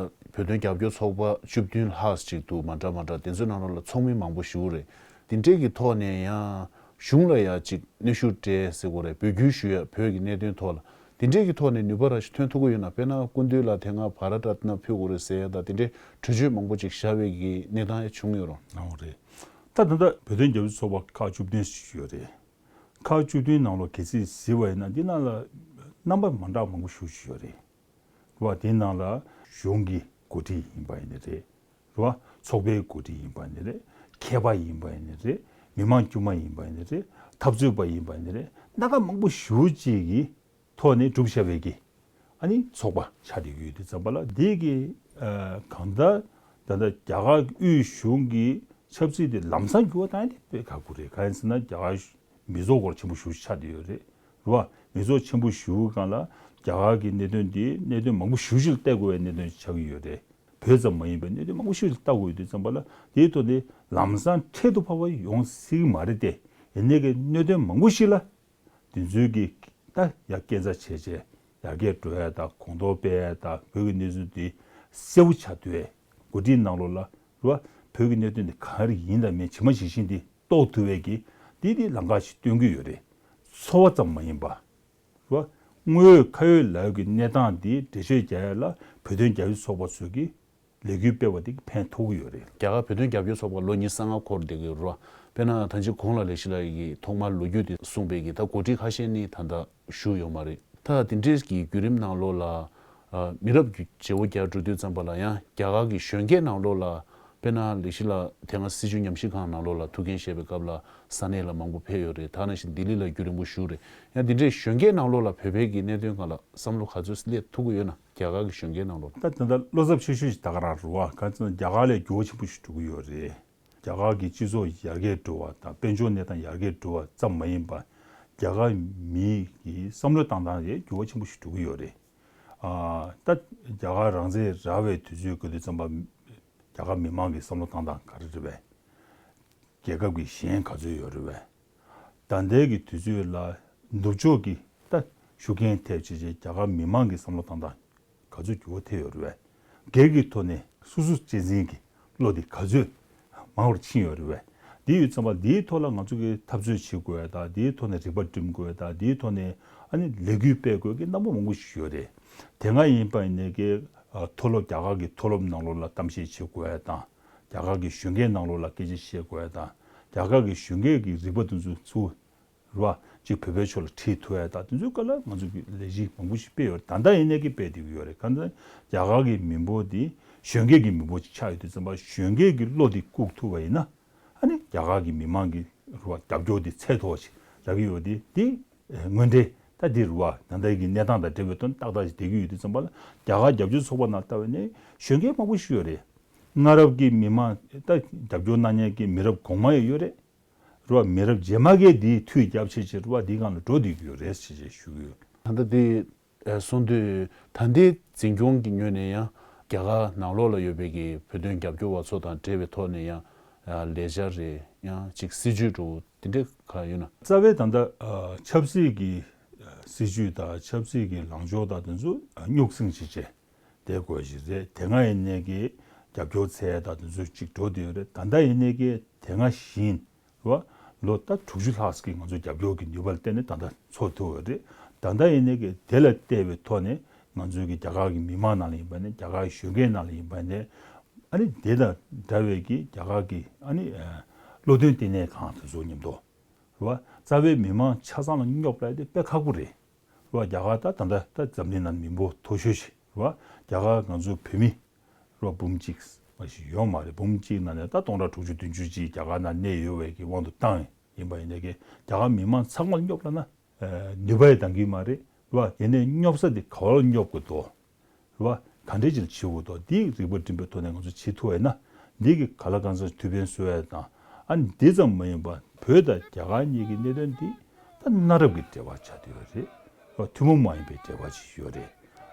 བོད་དོན་རྒྱབ་སྐྱོར་ཚོགས་པ་བཅུ་བདུན་ལྷག་ཅིག་འདུག་མ་འདྲ་མ་འདྲ་དེ་ཚོའི་ནང་ལོགས་ལ་ཚོགས་མི་མང་པོ་ཞིག་རེད། དེ་འདྲས་ཀྱི་ཐོག་ནས་ཡང་གཞུང་ལ་ཡ་ཅིག་གནོན་ཤུགས་སྤྲད་ཟེར་དགོས་རེད། འབོད་སྐུལ་ཞུ་ཡ་བོད་ཀྱི་གནད་དོན་ཐོག་ལ་དེ་འདྲས་ཀྱི་ཐོག་ནས་ནུས་པ་ར་ཞིག་ཐོན་ཐུབ་ཀྱི་ཡོད་ན། དཔེར་ན་སྐུ་མདུན་ལ་དེ་སྔ་བྷ་ར་ཏ་ཏི་ན་ཕུལ་དགོས་རེད་ཟེར་ཡ་ད་དེ་འདྲས་གྲོས་ཆོད་མང་པོ་ཅིག་བཞག་པའི་གི་གནས་སྟངས་ཡ་བྱུང་ཡོད་རུང་། ཨོ་རེད། ད་ད་ལྟ་བོད་དོན་རྒྱབ་སྐྱོར་ཚོགས་པ་ཁག་བཅུ་བདུན་ཞིག་ཡོད་རེད། ཁག་བཅུ་བདུན་ནང་ལོགས་གལ་སྲིད་གཟིགས་པ་ཡིན་ན་འདི་ནང་ལ་རྣམ་པ་མ་འདྲ་མང་པོ་ཞིག་ཡོད་རེད། རེད་བ། དེའི་ནང་ལ་གཞུང་གི་འགོ་ཁྲིད་ཡིན་པ་ཡིན་ནའི་རེད། རེད་བ། ཚོགས་པའི་འགོ་ཁྲིད་ཡིན་པ་ཡིན་ནའི་རེད། མཁས་པ་ཡིན་པ་ཡིན་ནའི་རེད། མི་མང་དཀྱུས་མ་ཡིན་པ་ཡིན་ནའི་རེད། འཐབ་རྩོད་པ་ཡིན་པ་ཡིན་ནའི་རེད། སྣ་ཁ་མང་པོ་ཞེ་པོ་ཅིག་གི་ཐོག་ནས་གྲུབ་བཞག་པའི་གི་ཨ་ནི་ཚོགས་པ་ཆགས་བསྡད་ཡོད་དུས་ཙམ་པ་ལ་འདི་གི་ཨ་གང་ལྟར་ད་ལྟ་རྒྱ་གར་དབུས་གཞུང་གི་ཆབ་སྲིད་དེ་ལམ་སང་འགྱུར་བ་བཏང་ཡ་དེ་དཔེ་ཁག་པོ་རེད། གང་ཡིན་ཟེར་ན་རྒྱ་གར་མི་ཚོགས་སྐོར་ཆེན་པོ་ཞེ་པོ་ཆགས་བསྡད་ཡོད་རེད། རེད་བ། མི་ཚོགས་ཆེན་པོ་ཞེ་པོའི་སྒང་ལ་རྒྱ་གར་གྱི་གནད་དོན་འདི་གནད་དོན་མང་པོ་ཞེ་པོ་ཞིག་ལ་བལྟ་དགོས་པའི་གནད་དོན་ཆགས་ཀྱི་ཡོད་རེད། བོད་ཙམ་མ་ཡིན་པའི་གནད་དོན་མང་པོ་ཞེ་པོ་ཞིག་ལ་བལྟ་དགོས་ཡོད་དུས་ཙམ་པ་ལ་དེའི་ཐོག་ནས་ལམ་སང་འཕྲལ་དུ་བབས་པ་ཡོང་སྲིད་ཀྱི་མ་རེད་དེ། ཡིན་ནའི་གི་གནད་དོན་མང་པོ་ཞིག་ལ་དེ་ཚོའི་གི་ད་ཡ་སྐས་འཛེག་བྱས་བྱས་ཡར་རྒྱས་འགྲོ་ཡ་དང་གོང་མཐོར་སྤེལ་ཡ་དང་བོད་ཀྱི་གནས་ཚུལ་འདི་གསལ་པོ་ཆགས་དུས་འགོ་ཁྲིད་ནང་ལོགས་ལ་རེད་བ། བོད་ཀྱི་གནད་དོན་འདི་ག་རེ་ཡིན་དང་མིན་ཇི་མ་ཇི་བཞིན་འདི་རྟོགས་ཐུབ་པའི་གི་འདི་འདི་ལམ་ཁ་ཞིག་སྟོན་གྱི་ཡོད་རེད། ཚོར་བ་ཙམ་མ་ཡིན་པ། རེད་བ། དངོས་ཡོད་ཁ་ཡོད་ལ་ཡོད་ཀྱི་གནས་སྟངས་འདི་འགྲེལ་བརྗོད་རྒྱག་ཡ་ལ་བོད་དོན་རྒྱབ་སྐྱོར་ཚོགས་པ་ཚོས་ཀྱི་ལས་འགུལ་སྤེལ་བ་འདི་ཕན་ཐོགས་ཀྱི་ཡོད་རེད། རྒྱ་གར་བོད་དོན་རྒྱབ་སྐྱོར་ཚོགས་པ་ལོ་ཉི་ཤུ་རྩ་ལྔ་འཁོར་བསྡད་ཀྱི་ཡོད་རེད་བ། དཔེར་ན་ད་ཅི་གོང་ལ་ལས་གཞི་ལགས་ཀྱིས་ཐོག་མར་ལོ་རྒྱུས་དེ་གསུངས་པའི་གི་ད་འགོ་ཁྲིད་ཁ་ཤས་ནི་ད་ལྟ་བཞུགས་ཡོད་མ་རེད། ད་དེ་འདྲའི་གི་བརྒྱུད་རིམ་ནང་ལོགས་ལ་ཨ་མི་རབས་ཀྱི་བརྗེ་བོ་རྒྱག་འགྲོ་དུས་ཙམ་པ་ལ་ཡང་རྒྱ་གར་གྱི་གཞོན་སྐྱེས་ནང་ལོགས་ལ་དཔེར་ན་ལས་གཞི་ལགས་དེ་སྔ་སྲིད་བྱུས་ཉམས་ཞིབ་ཁང་ནང་ལོགས་ལ་ཐུགས་འགན་བཞེས་པའི་སྐབས་ལ་ས་གནས་ལ་མང་པོ་ཕེབས་ཡོད་རེད། ད་ནང་བཞིན་ལྡི་ལི་ལ་རྒྱུན་རིང་པོ་བཞུགས་རེད། ཡང་དེ་འདྲའི་གཞོན་སྐྱེས་ནང་ལོགས་ལ་བོད་པའི་གི་གནད་དོན་སྒང་ལ་བསམ་བློ་ག་ཚོད་སླེབས་ཐུབ་ཀྱི་ཡོད་ན། རྒྱ་གར་གྱི་གཞོན་སྐྱེས་ནང་ལོགས་ལ། ད་ད་ལྟ་བློ་འཚབ་ཆེ་ཤོས་ཤིག་ད་ག་རང་རེད་བ། ག་ཚོད་རྒྱ་གར་ལས་འགྱུར་བ་ཆེན་པོ་ཞིག་འགྲོ་གི་ཡོད་རེད། རྒྱ་གར་གྱི་སྤྱི་ཚོགས་ཡར་རྒྱས་འགྲོ་བ་དང་དཔལ་འབྱོར་གནས་སྟངས་ཡར་རྒྱས་འགྲོ་བ་ཙམ་མ་ཡིན་པར་རྒྱ་གར་མི་གི་བསམ་བློ་བཏང་སྟངས་ལ་འགྱུར་བ་ཆེན་པོ་ཞིག་འགྲོ་གི་ཡོད་རེད། ཨ་ད་རྒྱ་གར་རང་བཙན་རག་པའི་དུས་ཚོད་སྐབས་དུས་ཙམ་པ་རྒྱ་གར་མི་མང་གི་བསམ་བློ་བཏང་སྟངས་ག་རེ་རེད་པས། རྒྱལ་ཁབ་ཀྱི་ཞེན་ག་ཚོད་ཡོད་རེད་པས། ད་ལྟའི་གི་དུས་ཚོད་ལ་ནུབ་ཕྱོགས་ཀྱི་ད་ཤུགས་རྐྱེན་ཐེབས་བྱས་བྱས་རྒྱ་གར་མི་མང་གི་བསམ་བློ་བཏང་སྟངས་ག་ཚོད་འགྱུར་བ་ཐེབས་ཡོད་རེད་པས། སྒེར་གྱི་ཐོག་ནས་སོ་སོ་གཅེས་འཛིན་གྱི་བློ་དེ་ག་ཚོད་མང་བར་ཕྱིན་ཡོད་རེད་པས། དེ་ཡོད་ཙམ་པ་འདིའི་ཐོག་ལ་ང་ཚོ་གི་འཐབ་རྩོད་བྱེད་དགོས་ཡ་དང་འདིའི་ཐོག་ནས་རིག་པ་སྒྲིམ་དགོས་ཡ་དང་འདིའི་ཐོག་ནས་ཨ་ནི་ལས་འགུལ་སྤེལ་དགོས་ཀྱི་རྣམ་པ་མང་པོ་ཞིག་ཡོད་རེད། དེ་སྔ་ཡིན་པ་ཡིན་ནའི་གི་མཐོ་སློབ་རྒྱ་གར་གྱི་མཐོ་སློབ་ནང་ལོགས་ལ་གཏམ་བཤད་བྱེད་དགོས་ཡ་དང་། རྒྱ་གར་གྱི་གཞོན་སྐྱེས་ནང་ལོགས་ལ་སྐད་ཆ་བཤད་དགོས་ཡ་དང་། རྒྱ་གར་གྱི་གཞོན་སྐྱེས་ཀྱི་རིག་པ་དེ་ཚོ་ཚུར་རེད་བ། ཅིག་བོད་པའི་ཕྱོགས་ལ་ཁྲིད་ཐུབ་ཡ་དང་། དེ་ཚོའི་སྐོར་ལ་ང་ཚོ་གི་ལས་གཞི་མང་པོ་ཞིག་སྤེལ་ཡོད་རེད། ད་ལྟ་ཡིན་ནའི་གི་སྤེལ་བསྡད་ཀྱི་ཡོད་རེད། གང་ལྟར་རྒྱ་གར་གྱི་མི་འབོར་དེ་གཞོན་སྐྱེས་ཀྱི་མི་འབོར་ཅིག་ཆགས་ཡོད་དུས་ཙམ་པ། གཞོན་སྐྱེས་ཀྱི་བློ་དེ་བཀུག་ཐུབ་པ་ཡིན་ན། ཨ་ནི་རྒྱ་གར་གྱི་མི་མང་གི་རེད་བ། རྒྱབ་སྐྱོར་དེ་ཚད་མཐོ་བ་ཞིག་རག་གི་ཡོད་དེ། དེ་དངོས་འབྲེལ་ད་འདི་རེད་བ། ད་ལྟའི་གི་གནས་སྟངས་དང་འབྲེལ་བའི་དོན་ཏག་ཏག་ཞིག་བསྡད་ཀྱི་ཡོད་དུས་ཙམ་པ་ལ། རྒྱ་གར་རྒྱབ་སྐྱོར་ཚོགས་པ་ནང་ལྟ་བ་ཡིན་ན་གཞོན་སྐྱེས་མང་པོ་ཞིག་ཡོད་རེད། སྔ་རབས་ཀྱི་མི་མང་ད་རྒྱབ་སྐྱོར་གནང་མཁན་གྱི་མི་རབས་གོང་མ་ཡང་ཡོད་རེད། རེད་བ། མི་རབས་རྗེས་མ་གིས་འདི་མཐུད་རྒྱབ་བྱས་བྱས་རེད་བ། འདིའི་སྒང་ལ་འགྲོ་བསྡད་ཀྱི་ཡོད་རེད་ཅེས་བྱས་ཞུ་གི་ཡོད། ད་ལྟ་འདི་ཨེ་གསུང་དུས། ད་ལྟའི་འཛིན་སྐྱོང་གི་ངོས་ནས་ཡང་རྒྱ་གར་ནང་ལོགས་ལ་ཡོད་པའི་གི་བོད་དོན་རྒྱབ་སྐྱོར་བ་ཚོ་དང་འབྲེལ་བའི་ཐོག་ནས་ཡང་ཨ་ལས་འཆར་རེད། ཡང་ཅིག་སྲིད་ཇུས་འདྲ་བོ་དེ་འདྲ་ག་ཡོད་ན། རྩ་བའི་ད་ལྟ་ཨ་ཆབ་སྲིད་ཀྱི་ཨ་སྲིད་ཇུས་དང་ཆབ་སྲིད་ཀྱི་ལངས་ཕྱོགས་དང་དེ་ཚོ་ཨ་རྙོག་ཟིང་བྱེད་བྱས་བསྡད་དགོས་ཞིག་རེད། དེ་སྔ་ཡིན་ནའི་གི་རྒྱབ་སྐྱོར་འཚོལ་ཡ་དང་དེ་ཚོ་ཅིག་འགྲོ་བསྡད་ཡོད་རེད། ད་ལྟ་ཡིན་ནའི་གི་དེ་སྔ་བཞིན་རེད་བ། ལོ་ད་དྲུག་ཅུ་ལྷག་ཙམ་གྱི་ང་ཚོ་རྒྱབ་སྐྱོར་གྱི་ནུས་པ་ལ་བརྟེན་ནས་ད་ལྟ་འཚོ་ཐུབ་ཡོད་རེད། ད་ལྟ་ཡིན་ནའི་གི་དེ་ལ་བལྟས་པའི་ཐོག་ནས་ང་ཚོའི་གི་རྒྱ་གར་གྱི་མི་མང་ནང་ལ་ཡིན་པ་ནས། རྒྱ་གར་གྱི་གཞོན་སྐྱེས་ནང་ལ་ཡིན་པ་ནས། ཨ་ནི་དེ་དང་འདྲ་བའི་གི་རྒྱ་གར་གྱི་ཨ་ནི་ཨ་བློ་འདོན་ལྟེ་གནས་ཁང་དེ་ཚོ་མཉམ་དུ་རེད་བ། རྩ་བའི་མི་མང་ཆ་ཚང་ལ་སྙོབ་ལབ་ཡ་དེ་དཔེ་ཁག་པོ་རེད། རེད་བ། རྒྱ་གར་ད་ད་ལྟ་ད་འཛམ་གླིང་ནང་མི་འབོར་མཐོ་ཤོས་ཤིག་རེད་བ། རྒྱ་གར་ང་ཚོ་བོད་མི་རེད་བ། འབུམ་གཅིག་མ་ཞིག་ཡོད་མ་རེད། འབུམ་གཅིག་ནང་ནས་ད་སྟོང་ཕྲག་དྲུག་ཅུ་བདུན་ཅུ་ཅིག་རྒྱ་གར་ནང་གནས་ཡོད་པའི་གི་དབང་དུ་བཏང་ཡིན་པ་ཡིན་ནའི་གི། རྒྱ་གར་མི་མང་ཚང་མ་ལ་སྙོབ་ལབ་ན་ཨ་ནུས་པ་ཡང་འདང་གི་མ་རེད། རེད་བ། ཡིན་ནའི་སྙོབ་ས་དེ་ག་བར་སྙོབ་དགོས་འདུག་རེད་བ། ག་འདྲས་ཅིག་བྱེད་དགོས་འདུག་འདི་རིག་པ་བསྒྲིམས་པའི་ཐོག་ནས་ང་ཚོ་བྱེད་ཐུབ་པ་ཡིན་ན། འདི་གི་གང་ལ་གང་འཚམ་ཐུགས་ཕན་གསོས་ཡ་དང་། ཨ་ནི་འདི་ཙམ་མ་ཡིན་པ་བོད་དང་རྒྱ་གར་གཉིས་ཀྱི་གནད་དོན་འདི་ད་གནའ་རབས་ཀྱི་འབྲེལ་བ་ཆགས་བསྡད་ཡོད་རེད། རེད་བ། ཐུན་མོང་མ་ཡིན་པའི་འབྲེལ་བ་ཅིག་ཡོད་རེད།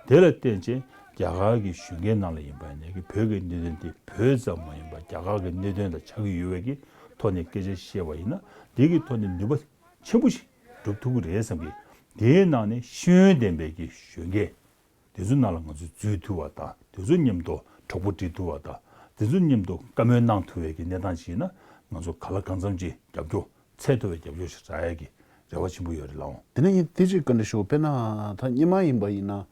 དེ་ལ་བརྟེན་བྱས་རྒྱ་གར་གྱི་གཞོན་སྐྱེས་ནང་ལ་ཡིན་པ་ཡིན་ནའི་གི་བོད་ཀྱི་གནད་དོན་འདི་བོད་ཙམ་མ་ཡིན་པ་རྒྱ་གར་གྱི་གནད་དོན་དང་ཆགས་ཀྱི་ཡོད་པའི་གི་ཐོག་ནས་སྐད་ཆ་བཤད་པ་ཡིན་ན། འདི་གི་ཐོག་ནས་ནུས་པ་ཆེན་པོ་ཞིག་སྒྲུབ་ཐུབ་ཀྱི་རེད་བསམ་གི། དེའི་ནང་ནས་ཤེས་ཡོན་ལྡན་པའི་གི་གཞོན་སྐྱེས་དེ་ཚོའི་ནང་ལ་ང་ཚོས་འཛུལ་ཐུབ་པ་དང་། དེ་ཚོ་མཉམ་དུ་གྲོགས་པོ་སྒྲིག་ཐུབ་པ་དང་། དེ་ཚོ་མཉམ་དུ་བཀའ་མོལ་གནང་ཐུབ་པའི་གི་གནས་སྟངས་ཤིག་ཡིན་ན། ང་ཚོ་གང་ལ་གང་འཚམ་ཅིག་རྒྱབ་སྐྱོར་འཚོལ་ཐུབ་པའི་རྒྱབ་སྐྱོར་ཞིག་རག་ཡ་གི་རེ་བ་ཆེན་པོ་ཡོད་རེད་ལགས་འོང་། དེ་ནས་ངས་དེ་ཅིག་བཀའ་འདྲི་ཞུ། དཔེར་ན་ད་སྔོན་མ་ཡིན་པ་ཡིན་ན།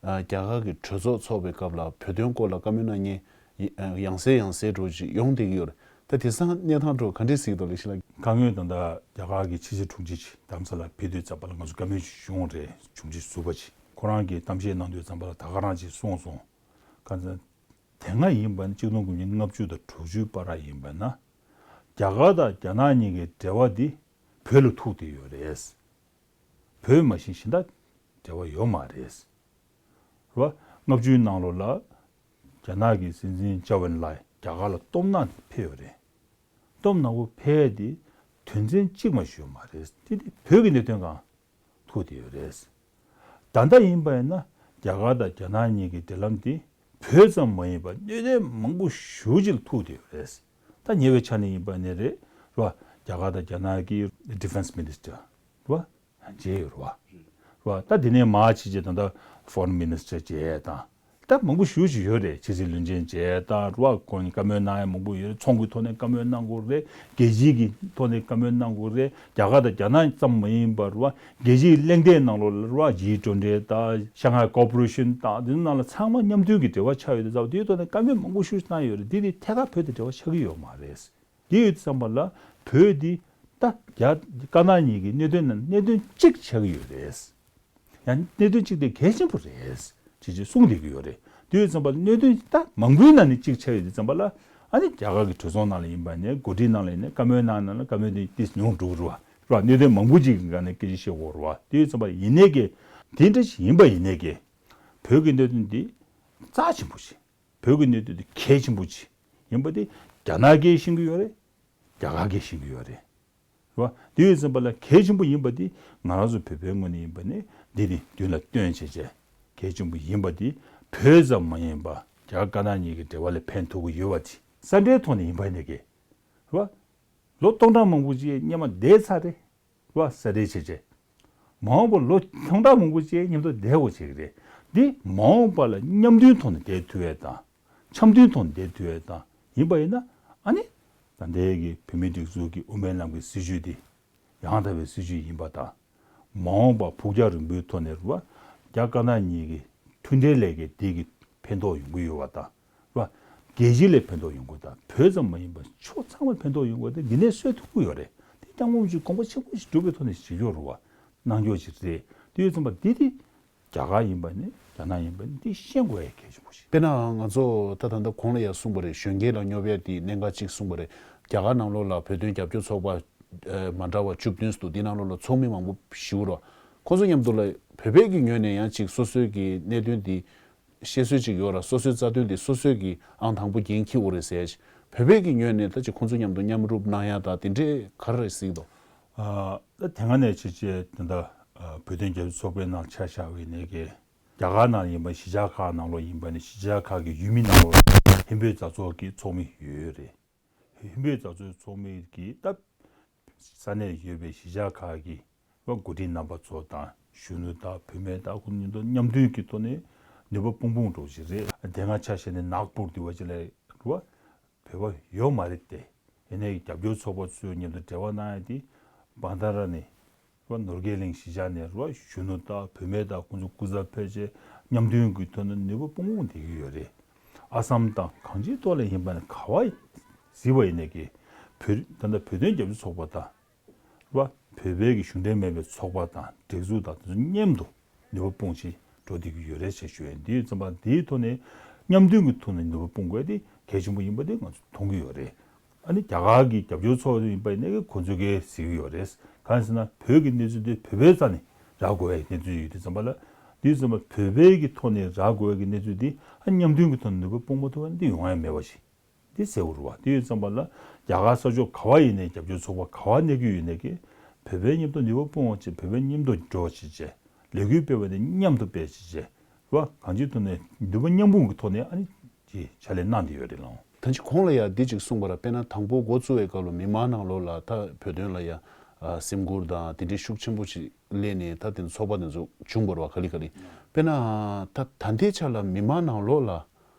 ཨ་རྒྱ་གར་གྱི་གྲོས་ཚོགས་ཚོགས་པའི་སྐབས་ལ་བོད་དོན་སྐོར་ལ་བཀའ་མོལ་གནང་མཁན་ཡ་ཡང་སེ་ཡང་སེ་འདྲ་བོ་ཅིག་ཡོང་བསྡད་ཀྱི་ཡོད་རེད། ད་དེང་སང་གནས་སྟངས་འདྲ་བོ་ག་འདྲས་གཟིགས་འདུག་ལེགས་བཤད་ལགས། ཁ་སྔོན་ད་ལྟ་རྒྱ་གར་གྱི་ཕྱི་སྲིད་དྲུང་ཆེ་ཅིག་རྡ་རམ་ས་ལ་ཕེབས་དུས་ཙམ་པ་ལ་ང་ཚོ་བཀའ་མོལ་ཞིག་བྱུང་རེད། བྱུང་ཆེ་ཟུར་པ་ཅིག་ཁོ་རང་གིས་གཏམ་བཤད་གནང་དུས་ཙམ་པ་ལ་ད་ག་རང་ཅིག་གསུངས་སོང་། གང་ཟེར། དེ་སྔ་ཡིན་པ་ན་གཅིག་སྟོང་དགུ་བརྒྱ་ལྔ་བཅུ་དང་དྲུག་ཅུའི་བར་ཡིན་པ་ན། རྒྱ་གར་དང་རྒྱ་ནག་གཉིས་ཀྱི་འབྲེལ་བ་འདི་བོད་ལ་ཐུག་བསྡད་ཡོད་རེད། བོད་མ་གཞི་གཞན་དག་འབྲེལ་བ་ཡོད་མ་རེད། རེད་བ། ལྔ་བཅུའི་ནང་ལོགས་ལ་རྒྱ་ནག་གི་སྲིད་འཛིན་ཅོ་ཨུན་ལའེ་རྒྱ་གར་ལ་སྟོབས་ནག་ཕེབས་ཡོད་རེད། སྟོབས་ནག་པོ་ཕེབས་ཡ་དེ་དོན་ཚན་གཅིག་མ་ཞིག་ཡོད་མ་རེད། དེ་དེ་བོད་ཀྱི་གནད་དོན་སྒང་ཐུག་བསྡད་ཡོད་རེད། ད་ལྟ་ཡིན་པ་ཡིན་ན་རྒྱ་གར་དང་རྒྱ་ནག་གཉིས་ཀྱི་འབྲེལ་ལམ་དེ་བོད་ཙམ་མ་ཡིན་པར་གནད་དོན་མང་པོ་ཞེ་པོ་ཅིག་ལ་ཐུག་བསྡད་ཡོད་རེད། ད་ཉེ་བའི་ཆར་ནས་ཡིན་པ་ནི་རེད་བ། རྒྱ་གར་དང་རྒྱ་ནག་གི་Defence Minister་རེད་བ། མཇལ་ཡོད་རེད་བ། རེད་བ། ད་དེ་ནས་མར་ཕྱིན་བྱས་ད་ལྟ་Foreign Minister་མཇལ་དང་། ད་མང་པོ་ཞེ་པོ་ཅིག་ཡོད་རེད། ཕྱི་སྲིད་བློན་ཆེན་མཇལ་དང་། རེད་བ། ཁོང་གཉིས་བཀའ་མོལ་གནང་ཡ་མང་པོ་ཡོད་རེད། ཚོང་གི་ཐོག་ནས་བཀའ་མོལ་གནང་དགོས་རེད། རྒྱལ་སྤྱིའི་གི་ཐོག་ནས་བཀའ་མོལ་གནང་དགོས་རེད། རྒྱ་གར་དང་རྒྱ་ནག་ཙམ་མ་ཡིན་པར་རེད་བ། རྒྱལ་སྤྱིའི་གླེང་སྟེགས་ནང་ལོགས་ལ་རེད་བ། G twenty་དང་Shanghai Cooperation་དང་དེ་ཚོ་ནང་ལ་ཚང་མ་མཉམ་མཐུན་གྱི་འབྲེལ་བ་ཆགས་ཡོད་དུས་ཙམ་པ། དེའི་ཐོག་ནས་བཀའ་མོལ་མང་པོ་ཞེ་པོ་ཅིག་གནང་ཡོད་རེད། འདི་དེ་ཐད་ཀར་བོད་དང་འབྲེལ་བ་ཆགས་ཀྱི་ཡོད་མ་རེད། དེ་ཡོད་དུས་ཙམ་པ་ལ་བོད་འདི་ད་རྒྱ་དཀར་ནག་གཉིས་ཀྱི་གནད་དོན་ནང་གནད་དོན་གཅིག་ཆགས་ཀྱི་ཡོད་རེད། ཡང་གནད་དོན་གཅིག་དེ་གལ་ཆེན་པོ་རེད་ཅེས་ཅེས་གསུངས་བསྡད་ཀྱི་ཡོད་རེད། དེ་ཡོད་ཙམ་པ་ལ་གནད་དོན་ད་མང་པོའི་ནང་ནས་གཅིག་ཆགས་ཡོད་དུས་ཙམ་པ་ལ། ཨ་ནི་རྒྱ་གར་གྱི་གྲོས་ཚོགས་ནང་ལ་ཡིན་པ་ནས། འགོ་ཁྲིད་ནང་ལ་ཡིན་ནས། བཀའ་མོལ་གནང་ནང་ལ་བཀའ་མོལ་དེ་ཏིས་ཉུང་འགྲོ་གི་རེད་བ། རེད་བ། གནད་དོན་མང་པོ་ཅིག་གི་སྒང་ནས་སྐད་ཆ་བཤད་དགོས་རེད་བ། དེ་ཡོད་ཙམ་པ་ཡིན་ནའི་གི། དེ་འདྲ་ཞིག་ཡིན་པ་ཡིན་ནའི་གི། བོད་ཀྱི་གནད་དོན་འདི་རྩ་ཆེན་པོ་ཞིག་བོད་ཀྱི་གནད་དོན་དེ་གལ་ཆེན་པོ་ཅིག་ཡིན་པ་དེ་རྒྱ་ནག་གིས་ཤེས་ཀྱི་ཡོད་རེད། རྒྱ་གར་གྱིས་ཤེས་ཀྱི་ཡོད་རེད། རེད་བ། དེ་ཡོད་ཙམ་པ་ལ་གལ་ཆེན་པོ་ཡིན་པ་དེ་ང་རང་ཚོ་བོད་པའི་ངོས་ནས་ཡིན་པ་ནས་འདི་ནི་མདུན་ལ་སྟོན་བྱས་བྱས། གལ་ཆེན་པོ་ཡིན་པ་དེ་བོད་ཙམ་མ་ཡིན་པ་རྒྱ་དཀར་ནག་གཉིས་ཀྱི་འབྲེལ་བ་ལ་ཕན་ཐོགས་ཀྱི་ཡོད་པ་དེ་ས་འབྲེལ་ཐོག་ནས་ཡིན་པ་ནས་ཀྱི། རེད་བ། ལོ་སྟོང་ཕྲག་མང་པོ་ཅིག་སྔོན་མ་བསྡད་ཚར་རེད། རེད་བ། ས་རེད་བྱས་བྱས། མ་འོངས་པ་ལོ་སྟོང་ཕྲག་མང་པོ་ཅིག་མཉམ་དུ་བསྡད་དགོས་བྱེད་ཀྱི་རེད། འདི་མ་འོངས་པ་ལ་མཉམ་མཐུན་ཐོག་ནས་བསྡད་ཐུབ་ཡས་དང་། འཆམ་མཐུན་ཐོག་ནས་བསྡད་ཐུབ་ཡས་དང་ཡིན་པ་ཡིན་ན། ཨ་ནི་ད་ལྟའི་གི་བོད་མིའི་སྒྲིག་འཛུགས་ཀྱི་དབུ་མའི་ལམ་གྱི་སྲིད་བྱུས་འདི་ཡང་དག་པའི་སྲིད་བྱུས་ཡིན་པ་དང་། མ་འོངས་པ་ཕུགས་རྒྱང་རིང་པོའི་ཐོག་ནས་རེད་བ། རྒྱ་དཀར་ནག་གཉིས་ཀྱི་མཐུན་འབྲེལ་ལས་ཀྱི་འདི་གི་ཕན་ཐོགས་ཡོང་གི་ཡོད་པ་དང་། རེད་བ། རྒྱལ་སྤྱི་ལ་ཕན་ཐོགས་ཡོང་དགོས་དང་། བོད་ཙམ་མ་ཡིན་པར་ཕྱོགས་ཚང་མར་ཕན་ཐོགས་ཡོང་དགོས་དེ། འདི་ནས་སོན་ཐུབ་ཀྱི་ཡོད་རེད། དེ་སྐྱབས་མགོན་རིན་པོ་ཆེས་དགོངས་པ་ཆེན་པོ་ཞིག་སྒྲུབ་པའི་ཐོག་ནས་བྱེད་ཀྱི་ཡོད་རེད་བ། གནང་ཕྱོགས་ཅིག་རེད། དེ་ཡོད་ཙམ་པ་འདི་དེ་རྒྱ་གར་ཡིན་པ་ནི་རྒྱ་ནག་ཡིན་པ་ནི་དེ་ཤེས་དགོས་ཡ་གལ་ཆེན་པོ་ཞིག་དཔེར་ན་ང་ཚོ་ད་ད་ལྟ་གོང་ལ་ཡང་གསུངས་པ་རེད། གཞོན་སྐྱེས་ལ་སྙོབ་ཡ་དེ་གནད་འགག་ཅིག་གསུངས་པ་རེད། རྒྱ་གར་ནང་ལོགས་ལ་བོད་དོན་རྒྱབ་སྐྱོར་ཚོགས་པ་མ་འདྲ་བ་བཅུ་བདུན་འདུག་འདི་ནང་ལོགས་ལ་ཚོགས་མི་མང་པོ་ཞིག་རོ། ཁོང་ཚོ་མཉམ་དུ་ལ་བོད་པའི་གི་ངོས་ནས་ཡང་ཅིག་སོ་སོའི་གི་གནད་དོན་འདི་བཤད་སྲོལ་ཅིག་ཡོད་ར། སོ་སོའི་རྩ་དོན་འདི་སོ་སོའི་གི་ཨང་དང་པོ་འགན་འཁྱེར་དགོས་རེད་ཟེར། བོད་པའི་གི་ངོས་ནས་ད་ཅིག་ཁོང་ཚོ་མཉམ་དུ་མཉམ་རུབ་གནང་ཡ་ད་དེ་འདྲས་ག་རེ་རེད་གཟིགས་དོ། ཨ། ད་དེ་སྔ་ནས་བྱས་བྱས་དེ་འདྲ་ཨ་བོད་དོན་རྒྱབ་སྐྱོར་ཚོགས་པའི་ནང་ཆ་བཞག་པ་ཡིན་ནའི་གི་རྒྱ་གར་ནང་ཡིན་པ་གཞིས་ཆགས་ཁག་ནང་ལོགས་ཡིན་པ་ནི་གཞིས་ཆགས་ཁག་གི་ཡུལ་མི་ནང་ལོགས་ཧིན་བོད་མཛའ་ཚོགས་ཀྱི་ཚོགས་མི་ཡོད་རེད། ཧིན་བོད་མཛའ་ཚོགས་ཚོགས་མི་གི་ད་ས་གནས་ཡོད་པའི་གཞིས་ཆགས་ཁག་གི་འགོ་ཁྲིད་རྣམ་པ་ཚོ་དང་གཞོན་ནུ་དང་བུད་མེད་དང་ཁོང་ཉིད་དུ་མཉམ་མཐུན་གྱི་ཐོག་ནས་ནུས་པ་སྤུངས་སྤུངས་འགྲོ་གི་རེད། དེ་སྔ་ཆ་བཞག་ནས་ནཱག་པུར་དེ་བ་ཅི་ལས་རུ་བ་བོད་པ་ཡོད་མ་རེད་དེ། ཡིན་ནའི་རྒྱབ་སྐྱོར་ཚོགས་པ་ཚོའི་མཉམ་དུ་འབྲེལ་བ་གནང་ཡ་དེ་བང་ཏ་ར་ནས་རུ་བ་ནོར་རྒྱས་གླིང་གཞིས་ཆགས་ནས་རུ་བ་གཞོན་ནུ་དང་བུད་མེད་དང་ཁོང་ཚོ་སྐུ་ཚབ་ཕལ་ཆེར་མཉམ་མཐུན་གྱི་ཐོག་ནས་ནུས་པ་སྤུངས་སྤུངས་བསྡད་ཀྱི་ཡོད་རེད། ཨ་སམ་དང་གང་ཅིའི་ཐོག་ལ་ཡིན་པ་ནས་ག་བ་གཟིགས་པ་ཡིན་ནའི་གི་བོད་ད་ལྟ་བོད་དོན་རྒྱབ་སྐྱོར་ཚོགས་པ་དང་། རུ་བ་བོད་པའི་གི་གཞུང་འབྲེལ་མེད་པའི་ཚོགས་པ་དང་སྒྲིག་འཛུགས་དང་དེ་ཚོ་མཉམ་དུ་ནུས་པ་སྤུངས་བྱས་འགྲོ་བསྡད་ཀྱི་ཡོད་རེད་ཅེས་ཞུ་ཡ་ཡིན། དེ་ཡོད་ཙམ་པ་དེའི་ཐོག་ནས་མཉམ་མཐུན་གྱི་ཐོག་ནས་ནུས་པ་སྤུངས་དགོས་དེ་གལ་ཆེན་པོ་ཡིན་པ་དེ་ང་ཚོ་མཐོང་གི་ཡོད་རེད། ཨ་ནི་རྒྱ་གར་གྱི་རྒྱབ་སྐྱོར་ཚོགས་པ་ཡིན་པ་ཡིན་ནའི་གི་ཁོང་ཚོས་གི་གཟིགས་ཀྱི་ཡོད་རེད། གང་ཡིན་ཟེར་ན་བོད་ཀྱི་གནས་ཚུལ་དེ་བོད་པའི་རྩ་ནས་རག་དགོས་པའི་གནས་ཚུལ་ཡོད་དུས་ཙམ་པ་ལ། དེ་ཡོད་ཙམ་པ་བོད་པའི་གི་ཐོག་ནས་རག་དགོས་པའི་གི་གནས་ཚུལ་དེ་ཨ་མཉམ་མཐུན་གྱི་ཐོག་ནས་ནུས་པ་སྤུངས་མ་ཐུབ་པ་ནི་དེ་ཡོང་ཡ་མེད་པ་ཞིག་དེ་གསལ་པོ་རེད་བ། དེ་ཡོད་ཙམ་པ་ལ་རྒྱ་གར་ས་ཕྱོགས་ག་བ་ཡིན་ནའི་རྒྱབ་སྐྱོར་ཚོགས་པ་ག་བ་གནས་ཀྱི་ཡོད་ནའི་གི་བོད་པའི་མཉམ་དུ་ནུས་པ་སྤུངས་པ་བྱས། བོད་པའི་མཉམ་དུ་འགྲོ་བྱས་བྱས། ལས་འགུལ་སྤེལ་བ་ནི་མཉམ་དུ་སྤེལ་བྱས་བྱས་རེད་བ། གང་ཅིའི་ཐོག་ནས་ནུས་པ་མཉམ་སྤུངས་ཀྱི་ཐོག་ནས་ཨ་ནི་ཅིག་ཕྱག་ལས་གནང་བསྡད་ཡོད་རེད་ལགས། ད་ཅི་གོང་ལ་ཡ་འདི་ཅིག་གསུངས་པ་ར། དཔེར་ན་དང་པོ་འགོ་བཙུགས་པའི་སྐབས་ལ་མི་མང་ནང་ལོགས་ལ་ད་བོད་དོན་ལ་ཡ་ཨ་སེམས་ཁུར་དང་དེ་འདྲའི་ཤུགས་ཆེན་པོ་ཞིག་སླེབས་ནས་ད་དེ་ཚོགས་པ་དེ་ཚོ་བྱུང་བ་རེད་བ། ག་ལེ་ག་ལེ། དཔེར་ན་ད་ད་ལྟའི་ཆ་ལ་མི་མང་ནང་ལོགས་ལ་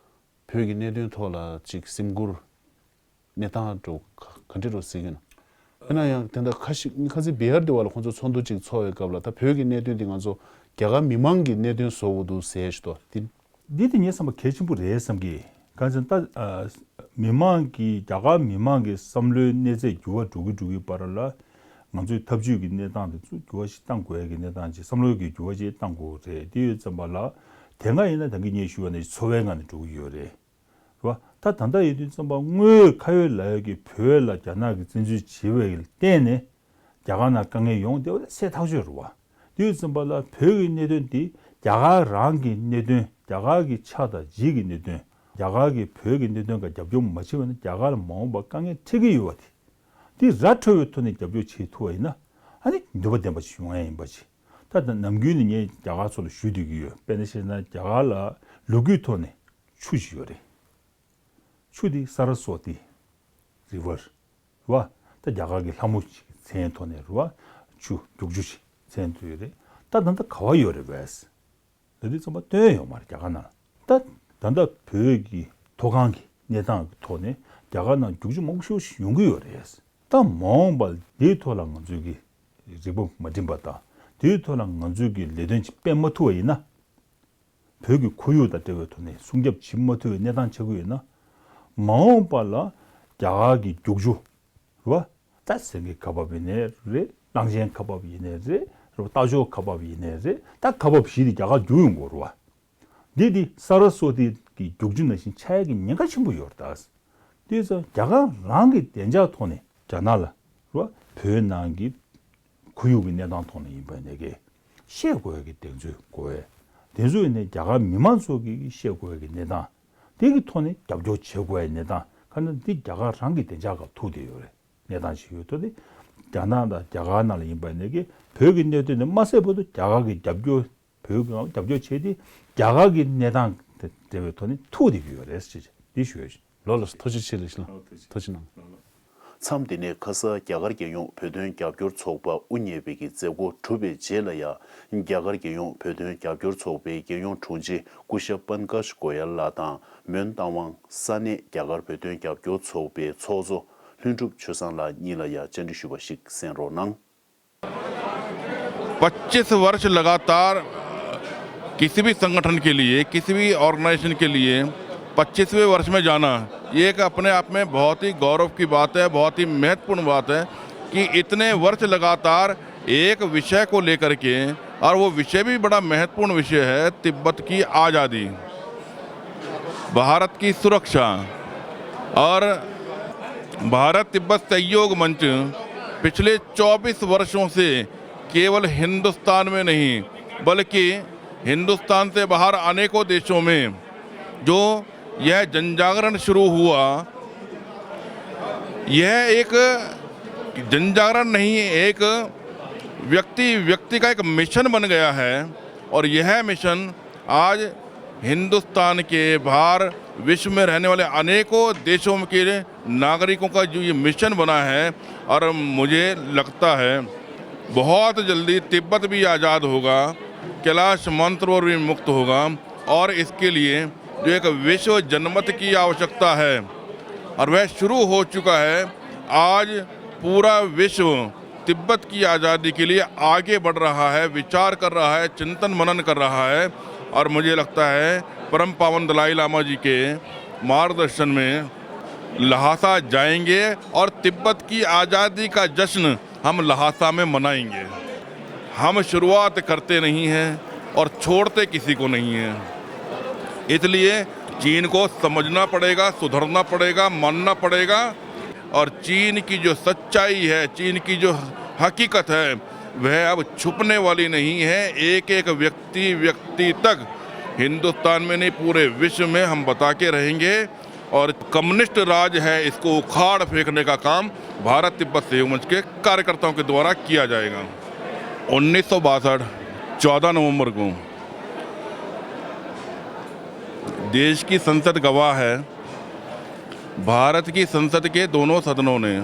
བོད་ཀྱི་གནད་དོན་ཐོག་ལ་ཅིག་སེམས་ཁུར་གནས་སྟངས་འགྲོ་ག་ག་འདྲ་རུ་གཟིགས་ཀྱི་ཡོད་ན། དཔེར་ན་ཡང་དེ་འདྲ་ཁ་ཤས་ཁ་སང་བི་ཧར་དེ་བ་ལ་ཁོང་ཚོ་ཚོགས་འདུ་ཅིག་ཚོགས་པའི་སྐབས་ལ་ད་བོད་ཀྱི་གནད་དོན་དེ་ང་ཚོ་རྒྱ་གར་མི་མང་གི་གནད་དོན་བཟོ་དགོས་འདུག་ཟེར་ཞིག་འདུག་དེ། འདི་དེ་ངའི་བསམ་པ་གལ་ཆེན་པོ་རེད་བསམ་གི། གང་ཟེར་ད་ཨ་མི་མང་གི་རྒྱ་གར་མི་མང་གི་བསམ་བློའི་གནས་ཚད་འགྱུར་བ་འགྲོ་གི་འགྲོ་གི་བར་ལ་ང་ཚོའི་ཐབས་ཇུས་ཀྱི་གནས་སྟངས་དེ་ཚོ་འགྱུར་བ་ཞིག་གཏང་དགོས་ཡ་གི་གནས་སྟངས་ཅིག་བསམ་བློའི་གི་འགྱུར་བ་ཞིག་གཏང་དགོས་རེད། དེ་ཡོད་ཙམ་པ་ལ་དེ་སྔ་ཡིན་ན་ད་གིན་ངས་ཞུས་པ་ནང་བཞིན་འཚོ་བའི་ངང་ནས་འགྲོ་གི་ཡོད་རེད། རེད་བ། ད་ད་ལྟ་ཡིན་དུས་ཙམ་པ་དངོས་ཁ་ཡོད་ལག་ཡོད་ཀྱི་བོད་ལ་རྒྱ་ནག་གིས་བཙན་འཛུལ་བྱས་པའི་བརྟེན་ནས་རྒྱ་གར་ནང་དཀའ་ངལ་ཡོང་བསྡད་པ་དེ་གསལ་ཐག་ཆོད་རེད་བ། དེ་ཡོད་ཙམ་པ་ལ་བོད་ཀྱི་གནད་དོན་དེ་རྒྱ་གར་རང་གི་གནད་དོན། རྒྱ་གར་གྱི་ཆགས་དང་བརྗེད་ཀྱི་གནད་དོན། རྒྱ་གར་གྱིས་བོད་ཀྱི་གནད་དོན་ཁ་རྒྱབ་སྐྱོར་མ་བྱས་པ་ཡིན་ན་རྒྱ་གར་ལ་མ་འོངས་པར་དཀའ་ངལ་འཕྲད་ཀྱི་ཡོད་པ་དེ། དེ་ར་འཕྲོད་པའི་ཐོག་ནས་རྒྱབ་སྐྱོར་བྱེད་ཐུབ་པ་ཡིན་ན་ཨ་ནི་ནུས་པ་ལྡན་པ་ཞིག་ཡོང་ཡ་ཡིན་པ་ཅིག་ད་ལྟ་ནམ་རྒྱུན་ནས་ངས་རྒྱ་གར་ཚོ་ལ་ཞུ་བསྡད་ཀྱི་ཡོད། དཔེར་ན་བཤད་ན་རྒྱ་གར་ལ་ལོ་རྒྱུས་ཐོག་ནས་ཆུ་ཞིག་ཡོད་རེད། ཆུ་དེ་ས་ར་སོ་ཏི་རི་ཝར་རེད་བ། ད་རྒྱ་གར་གྱི་ལྷ་མོ་ཞིག་མཚན་ཐོག་ནས་རེད་བ། ཆུ་རྒྱུག་ཆུ་ཞིག་མཚན་ཐོགས་ཡོད་རེད། ད་ད་ལྟ་ག་བ་ཡོད་རེད་བས། ལ་དུས་ཙམ་པ་སྟོན་ཡོད་མ་རེད་རྒྱ་གར་ནང་ལ། ད་ད་ལྟ་བོད་ཀྱི་མཐོ་སྒང་གི་གནས་སྟངས་ཀྱི་ཐོག་ནས་རྒྱ་གར་ནང་རྒྱུག་ཆུ་མང་པོ་ཞིག་ཡོང་གི་ཡོད་རེད། ད་མ་འོངས་པ་འདིའི་ཐོག་ལ་ང་ཚོས་ཀྱི་རིག་པ་མ་སྒྲིམ་པ་དང་དེའི་ཐོག་ལ་ང་ཚོས་ཀྱི་ལས་དོན་ཅིག་སྤེལ་མ་ཐུབ་པ་ཡིན་ན། བོད་ཀྱི་ཁོར་ཡུག་དང་འབྲེལ་བའི་ཐོག་ནས་སྲུང་སྐྱོབ་བྱེད་མ་ཐུབ་པའི་གནས་སྟངས་ཆགས་ཀྱི་ཡོད་ན། མ་འོངས་པ་ལ་རྒྱ་གར་གྱི་རྒྱུག་ཆུ་རེད་བ། ད་སེང་གེ་ཁ་འབབ་ཡིན་ནའི་རེད། གླང་ཆེན་ཁ་འབབ་ཡིན་ནའི་རེད། རེད་བ། རྟ་མཆོག་ཁ་འབབ་ཡིན་ནའི་རེད། ད་ཁ་འབབ་བཞི་དེ་རྒྱ་གར་རྒྱུག་ཡོང་གི་ཡོད་རེད་བ། འདི་དེ་ས་ར་སོ་ཏི་གི་རྒྱུག་ཆུ་ནང་བཞིན་ཆགས་ཡ་གི་ཉེན་ཁ་ཆེན་པོ་ཡོད་རེད་ད། དེ་ཙང་རྒྱ་གར་རང་གི་བདེ་འཇགས་ཐོག་ནས་རྒྱ་ནག་ལ་རེད་བ། བོད་ནང་གི་ཁོར་ཡུག་གི་གནས་སྟངས་ཐོག་ནས་ཡིན་པ་ནས་ཀྱི་བཤད་དགོས་ཡ་གི་གདེང་ཚོད་དགོས་ཡ། དེ་ཚོ་ཡིན་ནའི་རྒྱ་གར་མི་མང་ཚོ་གིས་བཤད་དགོས་ཡ་གི་གནས་སྟངས་དེ་གི་ཐོག་ནས་རྒྱབ་སྐྱོར་བྱེད་དགོས་ཡ་གནས་སྟངས་ཁ་ན་འདི་རྒྱ་གར་རང་གི་བདེ་འཇགས་སྒང་ཐུག་བསྡད་ཡོད་རེད། གནས་སྟངས་ཤིག་ཡོད་དོ། དེ་རྒྱ་ནག་དང་རྒྱ་གར་ནང་ལ་ཡིན་པ་ནས་ཀྱི་བོད་ཀྱི་གནད་དོན་དེ་མ་སེལ་བར་དུ་རྒྱ་གར་གྱི་རྒྱབ་སྐྱོར། བོད་ཀྱི་རྒྱབ་སྐྱོར་བྱས་ཏེ་རྒྱ་གར་གྱི་གནས་སྟངས་དེ་འབྲེལ་བའི་ཐོག་ནས་ཐུག་བསྡད་ཀྱི་ཡོད་རེད་ཅེས་འདི་ཞུ་ཡ་ཡིན། ལགས་ལགས་སོ། ཐུགས་རྗེ་ཆེ་ལགས་ལགས། ཐུགས་རྗེ་ཆེ་གནང་། མཚམས་འདི་ནས་ཁ་ས་རྒྱ་གར་རྒྱལ་ཡོངས་བོད་དོན་རྒྱབ་སྐྱོར་ཚོགས་པ་དབུ་བརྙེས་པའི་གི་མཛད་སྒོ་གྲུབ་པའི་རྗེས་ལ་ཡ། རྒྱ་གར་རྒྱལ་ཡོངས་བོད་དོན་རྒྱབ་སྐྱོར་ཚོགས་པའི་རྒྱལ་ཡོངས་དྲུང་ཆེ་སྐུ་ཞབས་པན་ཀཇ་གོ་ཡལ་ལགས་དང་མོན་རྟ་དབང་ས་གནས་རྒྱ་གར་བོད་དོན་རྒྱབ་སྐྱོར་ཚོགས་པའི་ཚོགས་གཙོ་ལྷུན་གྲུབ་ཆོས་བཟང་ལགས་གཉིས་ལ་ཡ་བཅར་འདྲི་ཞུས་པ་ཞིག་གསན་རོགས་གནང་། पच्चीस वर्ष लगातार किसी भी संगठन के लिए, किसी भी ऑर्गेनाइजेशन के लिए पच्चीसवें वर्ष में जाना, ये एक अपने आप में बहुत ही गौरव की बात है, बहुत ही महत्वपूर्ण बात है कि इतने वर्ष लगातार एक विषय को लेकर के, और वो विषय भी बड़ा महत्वपूर्ण विषय है, तिब्बत की आज़ादी, भारत की सुरक्षा। और भारत तिब्बत सहयोग मंच पिछले चौबीस वर्षों से केवल हिंदुस्तान में नहीं, बल्कि हिंदुस्तान से बाहर अनेकों देशों में जो यह जनजागरण शुरू हुआ, यह एक जनजागरण नहीं, एक व्यक्ति व्यक्ति का एक मिशन बन गया है। और यह मिशन आज हिंदुस्तान के बाहर विश्व में रहने वाले अनेकों देशों के नागरिकों का जो ये मिशन बना है, और मुझे लगता है बहुत जल्दी तिब्बत भी आज़ाद होगा, कैलाश मानसरोवर भी मुक्त होगा। और इसके लिए जो एक विश्व जनमत की आवश्यकता है, और वह शुरू हो चुका है। आज पूरा विश्व तिब्बत की आज़ादी के लिए आगे बढ़ रहा है, विचार कर रहा है, चिंतन मनन कर रहा है। और मुझे लगता है परम पावन दलाई लामा जी के मार्गदर्शन में लहासा जाएंगे और तिब्बत की आज़ादी का जश्न हम लहासा में मनाएंगे। हम शुरुआत करते नहीं हैं और छोड़ते किसी को नहीं हैं। इसलिए चीन को समझना पड़ेगा, सुधरना पड़ेगा, मानना पड़ेगा। और चीन की जो सच्चाई है, चीन की जो हकीकत है, वह अब छुपने वाली नहीं है। एक एक व्यक्ति व्यक्ति तक हिंदुस्तान में नहीं, पूरे विश्व में हम बता के रहेंगे। और कम्युनिस्ट राज है, इसको उखाड़ फेंकने का काम भारत तिब्बत सहयोग मंच के कार्यकर्ताओं के द्वारा किया जाएगा। उन्नीस सौ बासठ, चौदह नवंबर को देश की संसद गवाह है। भारत की संसद के दोनों सदनों ने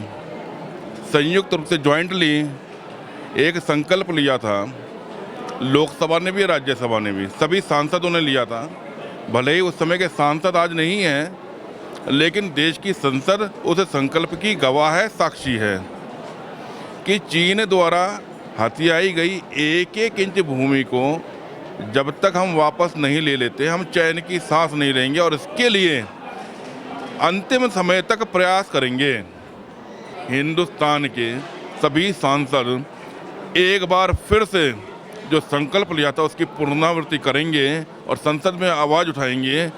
संयुक्त रूप से, जॉइंटली, एक संकल्प लिया था। लोकसभा ने भी, राज्यसभा ने भी, सभी सांसदों ने लिया था। भले ही उस समय के सांसद आज नहीं हैं, लेकिन देश की संसद उस संकल्प की गवाह है, साक्षी है कि चीन द्वारा हथियाई गई एक एक इंच भूमि को जब तक हम वापस नहीं ले लेते, हम चैन की सांस नहीं लेंगे। और इसके लिए अंतिम समय तक प्रयास करेंगे। हिंदुस्तान के सभी सांसद एक बार फिर से जो संकल्प लिया था, उसकी पुनरावृत्ति करेंगे और संसद में आवाज़ उठाएंगे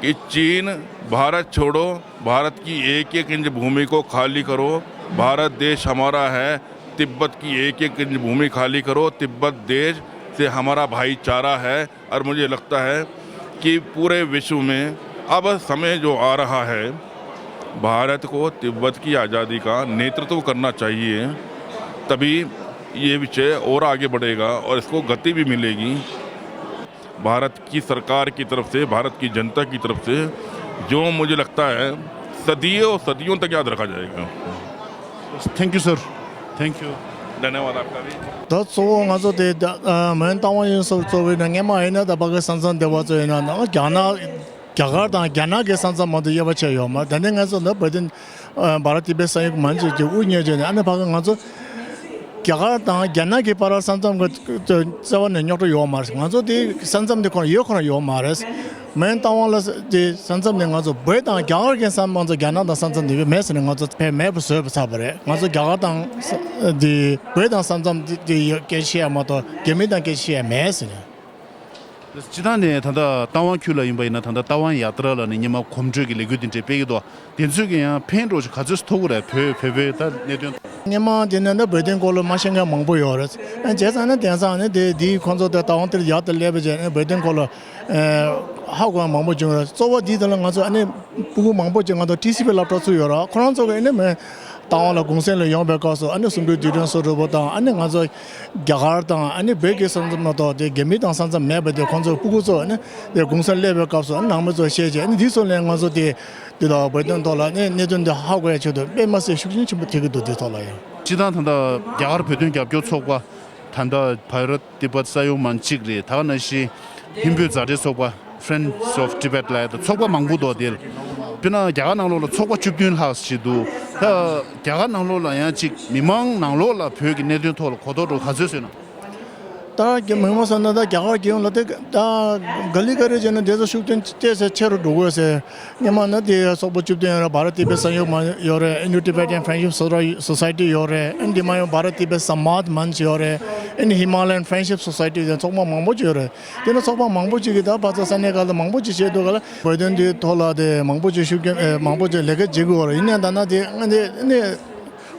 कि चीन, भारत छोड़ो, भारत की एक एक इंच भूमि को खाली करो, भारत देश हमारा है, तिब्बत की एक एक इंच भूमि खाली करो, तिब्बत देश से हमारा भाईचारा है। और मुझे लगता है कि पूरे विश्व में अब समय जो आ रहा है, भारत को तिब्बत की आज़ादी का नेतृत्व करना चाहिए, तभी ये विषय और आगे बढ़ेगा और इसको गति भी मिलेगी। भारत की सरकार की तरफ से, भारत की जनता की तरफ से, जो मुझे लगता है सदियों सदियों तक याद रखा जाएगा। Thank you, sir. Thank you. धन्यवाद आपका भी। ད་གཙོ་བོ་ང་ཚོ་དེ་ད་ཨ་མོན་རྟ་དབང་ཡོད་སོགས་གཙོ་བོ་ཡིན་ན། སྔས་མ་ཡིན་ན་ད་ཕ་གི་ས་མཚམས་འདི་བ་ཚོ་ཡིན་ན་ནང་རྒྱ་ནག་རྒྱ་གར་དང་རྒྱ་ནག་གི་ས་མཚམས་མ་གཏོགས་དབྱེ་བ་ཕྱེ་ཡོད་མ་རེད། ད་ནི་ང་ཚོ་འདི་བོད་དོན་ཨ་བྷ་ར་ཏི་བེ་ས་ཡོམ་མན་ཆད་ཀྱི་དབུ་བརྙེས་བྱས་ནས། ཨ་ནི་ཕ་གི་ང་ཚོ་རྒྱ་གར་དང་རྒྱ་ནག་གི་བར་ས་མཚམས་ཀྱི་རྩ་བ་ནས་རྙོག་དྲ་ཡོད་མ་རེད། ང་ཚོ་དེ་ས་མཚམས་དེ་ཁོ་ན་ཡོད་ཁོ་ན་ཡོད་མ་རེད། མོན་རྟ་དབང་ལ་དེ་ས་མཚམས་ནས་ང་ཚོ་བོད་དང་རྒྱ་གར་གྱི་ས་མཚམས་ཚོ་རྒྱ་ནག་དང་ས་མཚམས་དེ་བས་མེད་ཟེར་ནས་ང་ཚོ་ཕན་མེད་པ་བཟོས་པ་ཚར་བ་རེད། ང་ཚོ་རྒྱ་གར་དང་ས་དེ་བོད་དང་ས་མཚམས་དེ་དེ་ཡོད་སྐད་ཆ་བཤད་ཡ་མ་གཏོགས་རྒྱ་མི་དང་སྐད་ཆ་བཤད་ཡ་མེད་ཟེར་ནས། སྤྱི་བཏང་ནས་ད་ལྟ་རྟ་དབང་ཁུལ་ལ་ཡིན་པ་ཡིན་ན། ད་ལྟ་རྟ་དབང་ཡ་ཏྲ་ལ་ནི་ཉི་མ་གོམ་བགྲོད་ཀྱི་ལས་འགུལ་དེ་འདྲས་སྤེལ་གྱི་འདུག་དེ་ཚོས་ཀྱི་ཡང་ཕན་གྲོགས་ཤིག་ག་ཚོད་ཐོགས་ཀྱི་རེད། བོད་བོད་བོད་ད་གནད་དོན། སྔས་མ་དེ་ནས་ད་བོད་དོན་སྐོར་ལ་མ་ཤེས་མཁན་མང་པོ་ཡོད་རེད། ཨ་བྱས་ཙང་ནི་དེང་སང་ནི་དེ་དེའི་ཁོང་ཚོ་དེ་རྟ་དབང་དེར་ཡར་དུ་སླེབས་པ་བྱས་ནས་བོད་དོན་སྐོར་ལ་ཨ་ཧ་གོ་བ་མང་པོ་བྱུང་རེད། གཙོ་བོ་དེའི་དོན་ལ་ང་ཚོ་ཨ་ནི་སྤུ་གུ་མང་པོ་ཅིག་ང་ཚོ་ཊི་སི་ཝི་སློབ་གྲྭ་ཚུགས་ཡོད་རེད། ཁོ་རང་ཚོ་གི་ཨ་ནི་མོན་རྟ་དབང་ལ་གུང་སེང་ལ་ཡོང་པའི་སྐབས་སུ་ཨ་ནི་གསུང་སྤྲུལ་དུས་དྲན་བཟོ་འདྲ་པོ་དང་། ཨ་ནི་ང་ཚོ་རྒྱ་གར་དང་ཨ་ནི་བོད་ཀྱི་ས་མཚམས་མ་གཏོགས་དེ་རྒྱ་མི་དང་ས་མཚམས་མེད་པ་དེ་ཁོང་ཚོ་སྤུ་གུ་ཚོ་ཨ་ནི་དེ་གུང་སེང་སླེབས་པའི་སྐབས་སུ་ཨ་ནི་ནང་མི་ཚོ་བཤད་བྱས། ཨ་ནི་དེ་ཚོ་ནས་ང་ཚོ་དེ་འདི་དག་བོད་དོན་ཐོག་ལ་ནས་གནད་དོན་འདི་ཧ་གོ་ཡ་ཆེད་དུ་དཔེ་མ་སྲིད་ཤུགས་རྐྱེན་ཆེན་པོ་ཐེབས་ཀྱི་འདུག་འདི་ཐོག་ལ་ཡང་། སྤྱི་བཏང་ད་ལྟ་རྒྱ་གར་བོད་དོན་རྒྱབ་སྐྱོར་ཚོགས་པ། ད་ལྟ་བྷ་ར་ཏི་བ་ས་ཡོམ་མན་ཆད་རེད། ད་ག་ནང་བཞིན་ཧིན་བོད་མཛའ་འབྲེལ་ཚོགས་པ། Friends of Tibet ལབ་ཡ་ད་ཚོགས་པ་མང་པོ་འདུག་དེར་དཔེར་ན་རྒྱ་གར་ནང་ལོགས་ལ་ཚོགས་པ་བཅུ་བདུན་ལྷག་ཞིག་འདུག་ད་རྒྱ་གར་ནང་ལོགས་ལ་ཡང་ཅིག་མི་མང་ནང་ལོགས་ལ་བོད་ཀྱི་གནད་དོན་ཐོག་ལ་གོ་རྟོགས་འགྲོ་ག་ཚོད་བཟོས་ན། ད་གི་མི་མང་ས་ན་ད་རྒྱ་གར་རྒྱལ་ཡོངས་ལ་དེ་ད་ག་ལི་ག་རེ་བྱས་ན་དེ་ཚོ་ཤུགས་རྐྱེན་ཏོག་ཙམ་ཆེ་རུ་འགྲོ་དགོས་ཟེར། སྔོན་མ་ན་དེ་སོག་པོ་བཅུ་བདུན་ཡོད་རེད། བྷ་ར་ཏི་བེ་སང་ཡོག་མ་ཡོད་རེད། ཨིན་ཌོ་ཏི་བེ་ཊན་ཕྲེན་ཤིབ་སོ་སའི་ཊི་ཡོད་རེད། ཨ་ནི་དེ་མ་ཡོང་བྷ་ར་ཏི་བེ་སམ་བཱད་མན་ཆ་ཡོད་རེད། ཨ་ནི་ཧི་མ་ལ་ཡན་ཕྲེན་ཤིབ་སོ་སའི་ཊི་ཟེར་ཚོགས་པ་མང་པོ་ཅིག་ཡོད་རེད། དེ་ནི་ཚོགས་པ་མང་པོ་ཅིག་གིས་ད་ཕར་ཚུར་ས་གནས་ཁག་ལ་མང་པོ་ཅིག་བྱས་འདུག་ག་ལ། བོད་དོན་དེའི་ཐོག་ལ་དེ་མང་པོ་ཅིག་ཤུགས་རྐྱེན་ཨེ་མང་པོ་ཅིག་ལས་ཀ་བྱེད་དགོས་པ་རེད། ཡིན་ནའི་ད་ན་དེ་ཨ་ནི་ཨ་ནི།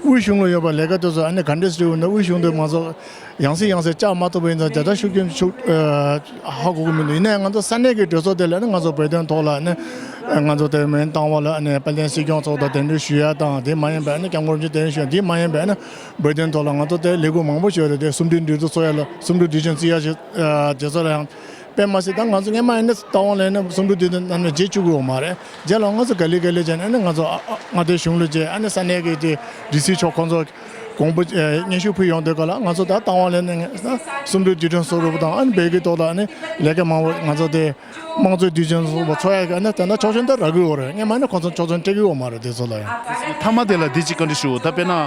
དབུས་གཞུང་ལ་ཡོད་པ་ལས་ཀ་དེ་ཚོ་ཨ་ནི་ག་འདྲས་སེ་འགྲོ་ན། དབུས་གཞུང་དུ་མ་ཚོགས་ཡང་སེ་ཡང་སེ་བཅར་མ་ཐུབ་པ་ཡིན་ཙང་དེ་ལྟར་ཤུགས་རྐྱེན་ཤུགས་ཨ་ཧ་གོ་གི་མི་འདུག་ཡིན་ནའི་ང་ཚོ་ས་གནས་ཀྱི་གྲོས་ཚོགས་དེ་ལ་ནི་ང་ཚོ་བོད་དོན་ཐོག་ལ་ནི་ང་ཚོ་དེ་མིང་བཏང་བ་ལ་ནི་དཔལ་ལྡན་སྲིད་སྐྱོང་མཚོགས་དང་གདན་འདྲེན་ཞུ་ཡ་དང་། དེ་མ་ཡིན་པ་ནི་སྐྱབས་མགོན་རིན་པོ་ཆེ་གདན་འདྲེན་ཞུ་ཡ། དེ་མ་ཡིན་པ་ནི་བོད་དོན་ཐོག་ལ་ང་ཚོ་དེ་ལས་འགུལ་མང་པོ་ཞིག་ཡོད་རེད། དེ་གསུམ་བསྡུས་འདུས་ཚོགས་ཚོགས་ཡ་ལ་གསུམ་བསྡུས་དུས་ཆེན་བརྩི་ཡ་ཞིག་ཨ་དེ་ཚོ་ལ་ཡང་དཔེ་མ་སྲིད་ད་ང་ཚོ་སྔོན་མ་ཡིན་ན་ད་དབང་ལེན་ནས་གསུམ་བསྡུས་དུས་ཆེན་ནང་ནས་བྱེད་བཅུག་གི་ཡོད་མ་རེད། རྗེས་ལ་ང་ཚོ་ག་ལེ་ག་ལེ་བྱས་ནས་ནི་ང་ཚོ་ཨ་ཨ་མངའ་སྡེ་གཞུང་ལ་བྱས། ཨ་ནི་ས་གནས་ཀྱི་དེ་ཌི་སི་མཆོག་ཁོང་ཚོ་དགོངས་པ་ཨེ་སྙན་ཞུ་ཕུལ་ཡོང་དུས་ག་ལ་ང་ཚོ་ད་ད་དབང་ལེན་ནས་གསུམ་བསྡུས་དུས་ཆེན་སུ་རུབ་དང་། ཨ་ནི་བོད་ཀྱི་ཐོག་ལ་ཨ་ནི་ལས་ཀ་མང་པོ་ང་ཚོ་དེ་དམངས་གཙོའི་དུས་ཆེན་སུ་རུབ་ཚོགས་ཡ་གི་ཨ་ནི་ད་ལྟ་ཆོག་མཆན་ད་རག་གི་ཡོད་རེད། སྔོན་མ་ནི་ཁོང་ཚོ་ཆོག་མཆན་སྤྲད་ཀྱི་ཡོད་མ་རེད། དེ་ཚོ་ལ་ཡང་མཐའ་མ་དེ་ལ་འདི་གཅིག་བཀའ་འདྲི་ཞུ། ད་དཔེར་ན་ཨ་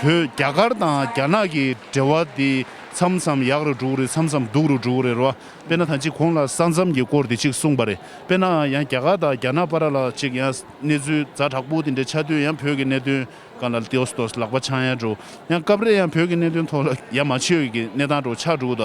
བོད་རྒྱ་གར་དང་རྒྱ་ནག་གི་འབྲེལ་བ་དེ་མཚམས་མཚམས་ཡག་རུ་འགྲོ་གི་རེད། མཚམས་མཚམས་སྡུག་རུ་འགྲོ་གི་རེད་རེད་བ། དཔེར་ན་ད་ཅིག་གོང་ལ་ས་མཚམས་ཀྱི་སྐོར་དེ་ཅིག་གསུངས་པ་རེད། དཔེར་ན་ཡང་རྒྱ་གར་དང་རྒྱ་ནག་བར་ལ་ཅིག་ཡང་གནས་ཚུལ་ཛ་དྲག་པོ་དེ་འདྲ་ཆགས་དུས་ཡང་བོད་ཀྱི་གནད་དོན་སྒང་ལ་ཏོག་ཙམ་ལག་པ་འཆང་ཡ་འགྲོ། ཡང་སྐབས་རེ་ཡང་བོད་ཀྱི་གནད་དོན་ཐོག་ལ་ཡ་མ་བྱས་ཀྱི་གནས་སྟངས་འགྲོ་ཆགས་འགྲོ་ད་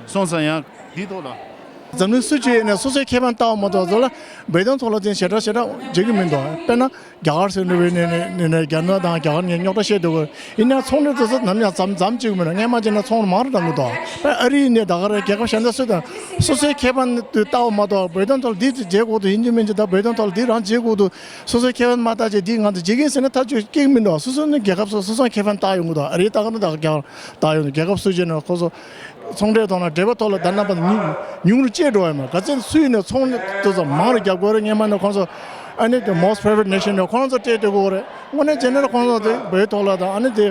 སོང་ཙང་ཡང་འདི་ཐོག་ལ། འཛམ་གླིང་སུ་ཅིག་ཡིན་ནའི་སོ་སོའི་ཁེ་ཕན་ལྟ་བ་མ་གཏོགས་ཚོ་ལ་བོད་དོན་ཐོག་ལ་དེ་ཞེ་དྲག་ཞེ་དྲག་བྱེད་ཀྱི་མི་འདུག་དཔེར་ན། རྒྱ་གར་ཟེར་འདྲ་བའི་ནས་ནས་ནས་རྒྱ་ནག་དང་རྒྱ་གར་གཉིས་རྙོག་དྲ་བཤད་འདུག་ཡིན་ནའང་ཚོང་འབྲེལ་དེ་ཚོ་ནམ་ཡང་མཚམས་མཚམས་གཅིག་མིན་ན་སྔོན་མ་བྱས་ན་ཚོང་མང་རུ་བཏང་གི་འདུག་དཔེ་ཨ་རི་ཡིན་ནའི་ད་ག་རེ་རྒྱལ་ཁབ་གཞན་དག་སུ་དང་སོ་སོའི་ཁེ་ཕན་དུ་ལྟ་བ་མ་གཏོགས་བོད་དོན་ཐོག་འདི་བྱེད་དགོས་འདུག་ཡིན་གཅིག་མིན་གཅིག་ད་བོད་དོན་ཐོག་ལ་འདི་རང་བྱེད་དགོས་འདུག་སོ་སོའི་ཁེ་ཕན་མ་ལྟ་བྱས་འདི་ང་ཚོ་བྱེད་ཀྱི་ཡིན་ཟེར་ན་ཐག་གཅོད་སྐྱེ་གི་མི་འདུག་སོ་སོ་ནི་རྒྱལ་ཁབ་སོ་སོ་སོའི་ཁེ་ཕན་ལྟ་ཡོང་གི་འདུག་ཨ་རི་ལྟ་གི་འདུག་ད་རྒྱ་གར་ལྟ་ཡོང་གི་རྒྱལ་ཁབ་སུ་བྱས་ན་ཁོ་ཚོ་ཚོང་འབྲེལ་ཐོག་ན་འབྲེལ་བ་ཐོག་ལ་ད་རྣམ་པ་ཉུང་ཉུང་རུ་བཅད་འགྲོ་བ་ཡིན་མ་ག་ཚད་སུ་ཡིན་ནའི་ཚོང་དེ་ཚོ་མང་རུ་རྒྱབ་དགོས་རེད། སྔོན་མ་ནས་ཁོང་ཚོ་ཨ་ནི་དེ་most favored nation ནས་ཁོང་ཚོ་སྤྲད་སྡོད་དགོས་རེད། དངོས་གནས་བྱས་ན་ཁོང་ཚོ་དེ་བོད་ཐོག་ལ་དང་ཨ་ནི་དེ་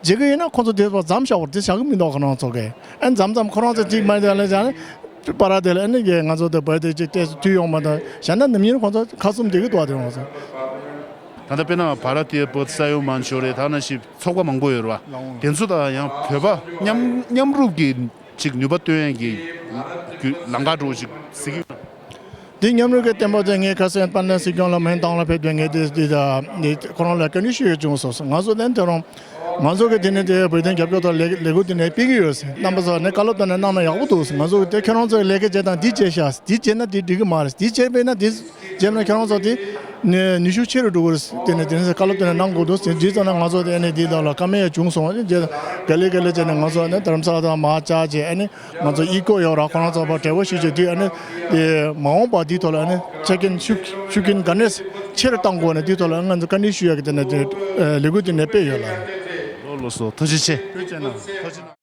བྱེད་ཀྱི་ཡིན་ན་ཁོང་ཚོ་དེ་ཚོ་མཚམས་བཞག་པར་དེ་བྱ་གི་མི་འདུག་ཁོ་རང་ཚོ་གིས་ཨ་ནི་མཚམས་མཚམས་ཁོ་རང་ཚོ་གཅིག་མ་དེ་ལ་བྱ་ནི་པ་ར་དེ་ལ་ཨ་ནི་གི་ང་ཚོ་དེ་བོད་དེ་གཅིག་ཏོག་ཙམ་མཐུད་ཡོང་མ་དང་བྱས་ན་ནམ་ཡིན་ཁོང་ཚོ་ཁ་བཙུམ་བསྡད་ཀྱི་འདུག་དེ་ང་ཚོ། ད་ལྟ་དཔེར་ན་བྷ་ར་ཏི་ཡ་བོད་ས་ཡོམ་མང་ཆོག་རེད། ད་ནང་བཞིན་ཚོགས་པ་མང་པོ་ཡོད་རེད་བ། དེ་ཚོ་དང་ཡང་བོད་པ་མཉམ་མཉམ་རུབ་ཀྱི་ཅིག་ནུས་པ་བཏོན་ཡས་ཀྱི་རྒྱུ་ལམ་ཁ་འགྲོ་ཅིག་གཟིགས་ཀྱི་ཡོད། འདི་མཉམ་རུབ་ཀྱི་བསྟན་པ་དེ་ངས་ཁ་སང་དཔལ་ལྡན་སྲིད་སྐྱོང་ལ་མིང་བཏང་ལ་ཕེབས་དུས་ངས་དེ་དེ་དང་དེ་ཁོ་རང་ལ་བཀའ་འདྲི་ཞུ་ཡས་བྱུང་སོང་། ང་ཚོ་ལན་དེ་རང་ང་ཚོ་གི་དེ་ནས་དེ་བོད་དོན་རྒྱབ་སྐྱོར་དང་ལས་ལས་འགུལ་དེ་ནས་སྤེལ་གྱི་ཡོད་ཟེར། རྣམ་པ་ཚོ་ནས་བཀའ་སློབ་བཏང་ནས་གནང་ན་ཡག་པོ་འདུག་ཟེར། ང་ཚོ་གི་དེ་ཁྱེད་རང་ཚོ་གི་ལས་ཀ་བྱེད་སྟངས་འདི་བྱས་ཤག་འདི་བྱས་ན་དེ་འགྲིག་གི་མ་རེད། འདི་བྱས་པས་ན་དེ་རྗེས་མ་ཁྱེད་རང་ཚོ་དེ་ནས་ནུས་ཤུགས་ཆེ་རུ་འགྲོ་གི་རེད། དེ་ནས་དེ་ནས་བཀའ་སློབ་དེ་ནས་གནང་དགོས་འདུག་ཟེར། དེ་ཙམ་ན་ང་ཚོ་དེ་ནས་དེ་དག་ལ་བཀའ་མོལ་ཡང་བྱུང་སོང་། རྗེས་ག་ལེ་ག་ལེ་བྱས་ནས་ང་ཚོ་ནས་དྷ་རམ་ས་ལ་དང་མར་བཅར་བྱས་ཨ་ནི་ང་ཚོ་ཨི་ཀོ་ཡོད་ར་ཁོ་རང་ཚོ་བ་འབྲེལ་བ་ཞུས་བྱས་དུས་ཨ་ནི་དེ་མ་འོངས་པ་དེ་ཐོག་ལ་ཨ་ནི་ཆ་རྐྱེན་ཤུགས་ཤུགས་རྐྱེན་ག་ནས་ཆེ་རུ་གཏང་དགོས་ནས་དེ་ཐོག་ལ་ང་ཚོ་བཀའ་འདྲི་ཞུ་ཡག་གི་དེ་ནས་དེ་ལས་འགུལ་དེ་ནས་སྤེལ་ཡོད་ལ། ལོ་ལོ་སོ་ཐུགས་རྗེ་ཆེ། ཐུགས་རྗེ་གནང་། ཐུགས་རྗེ་གནང་།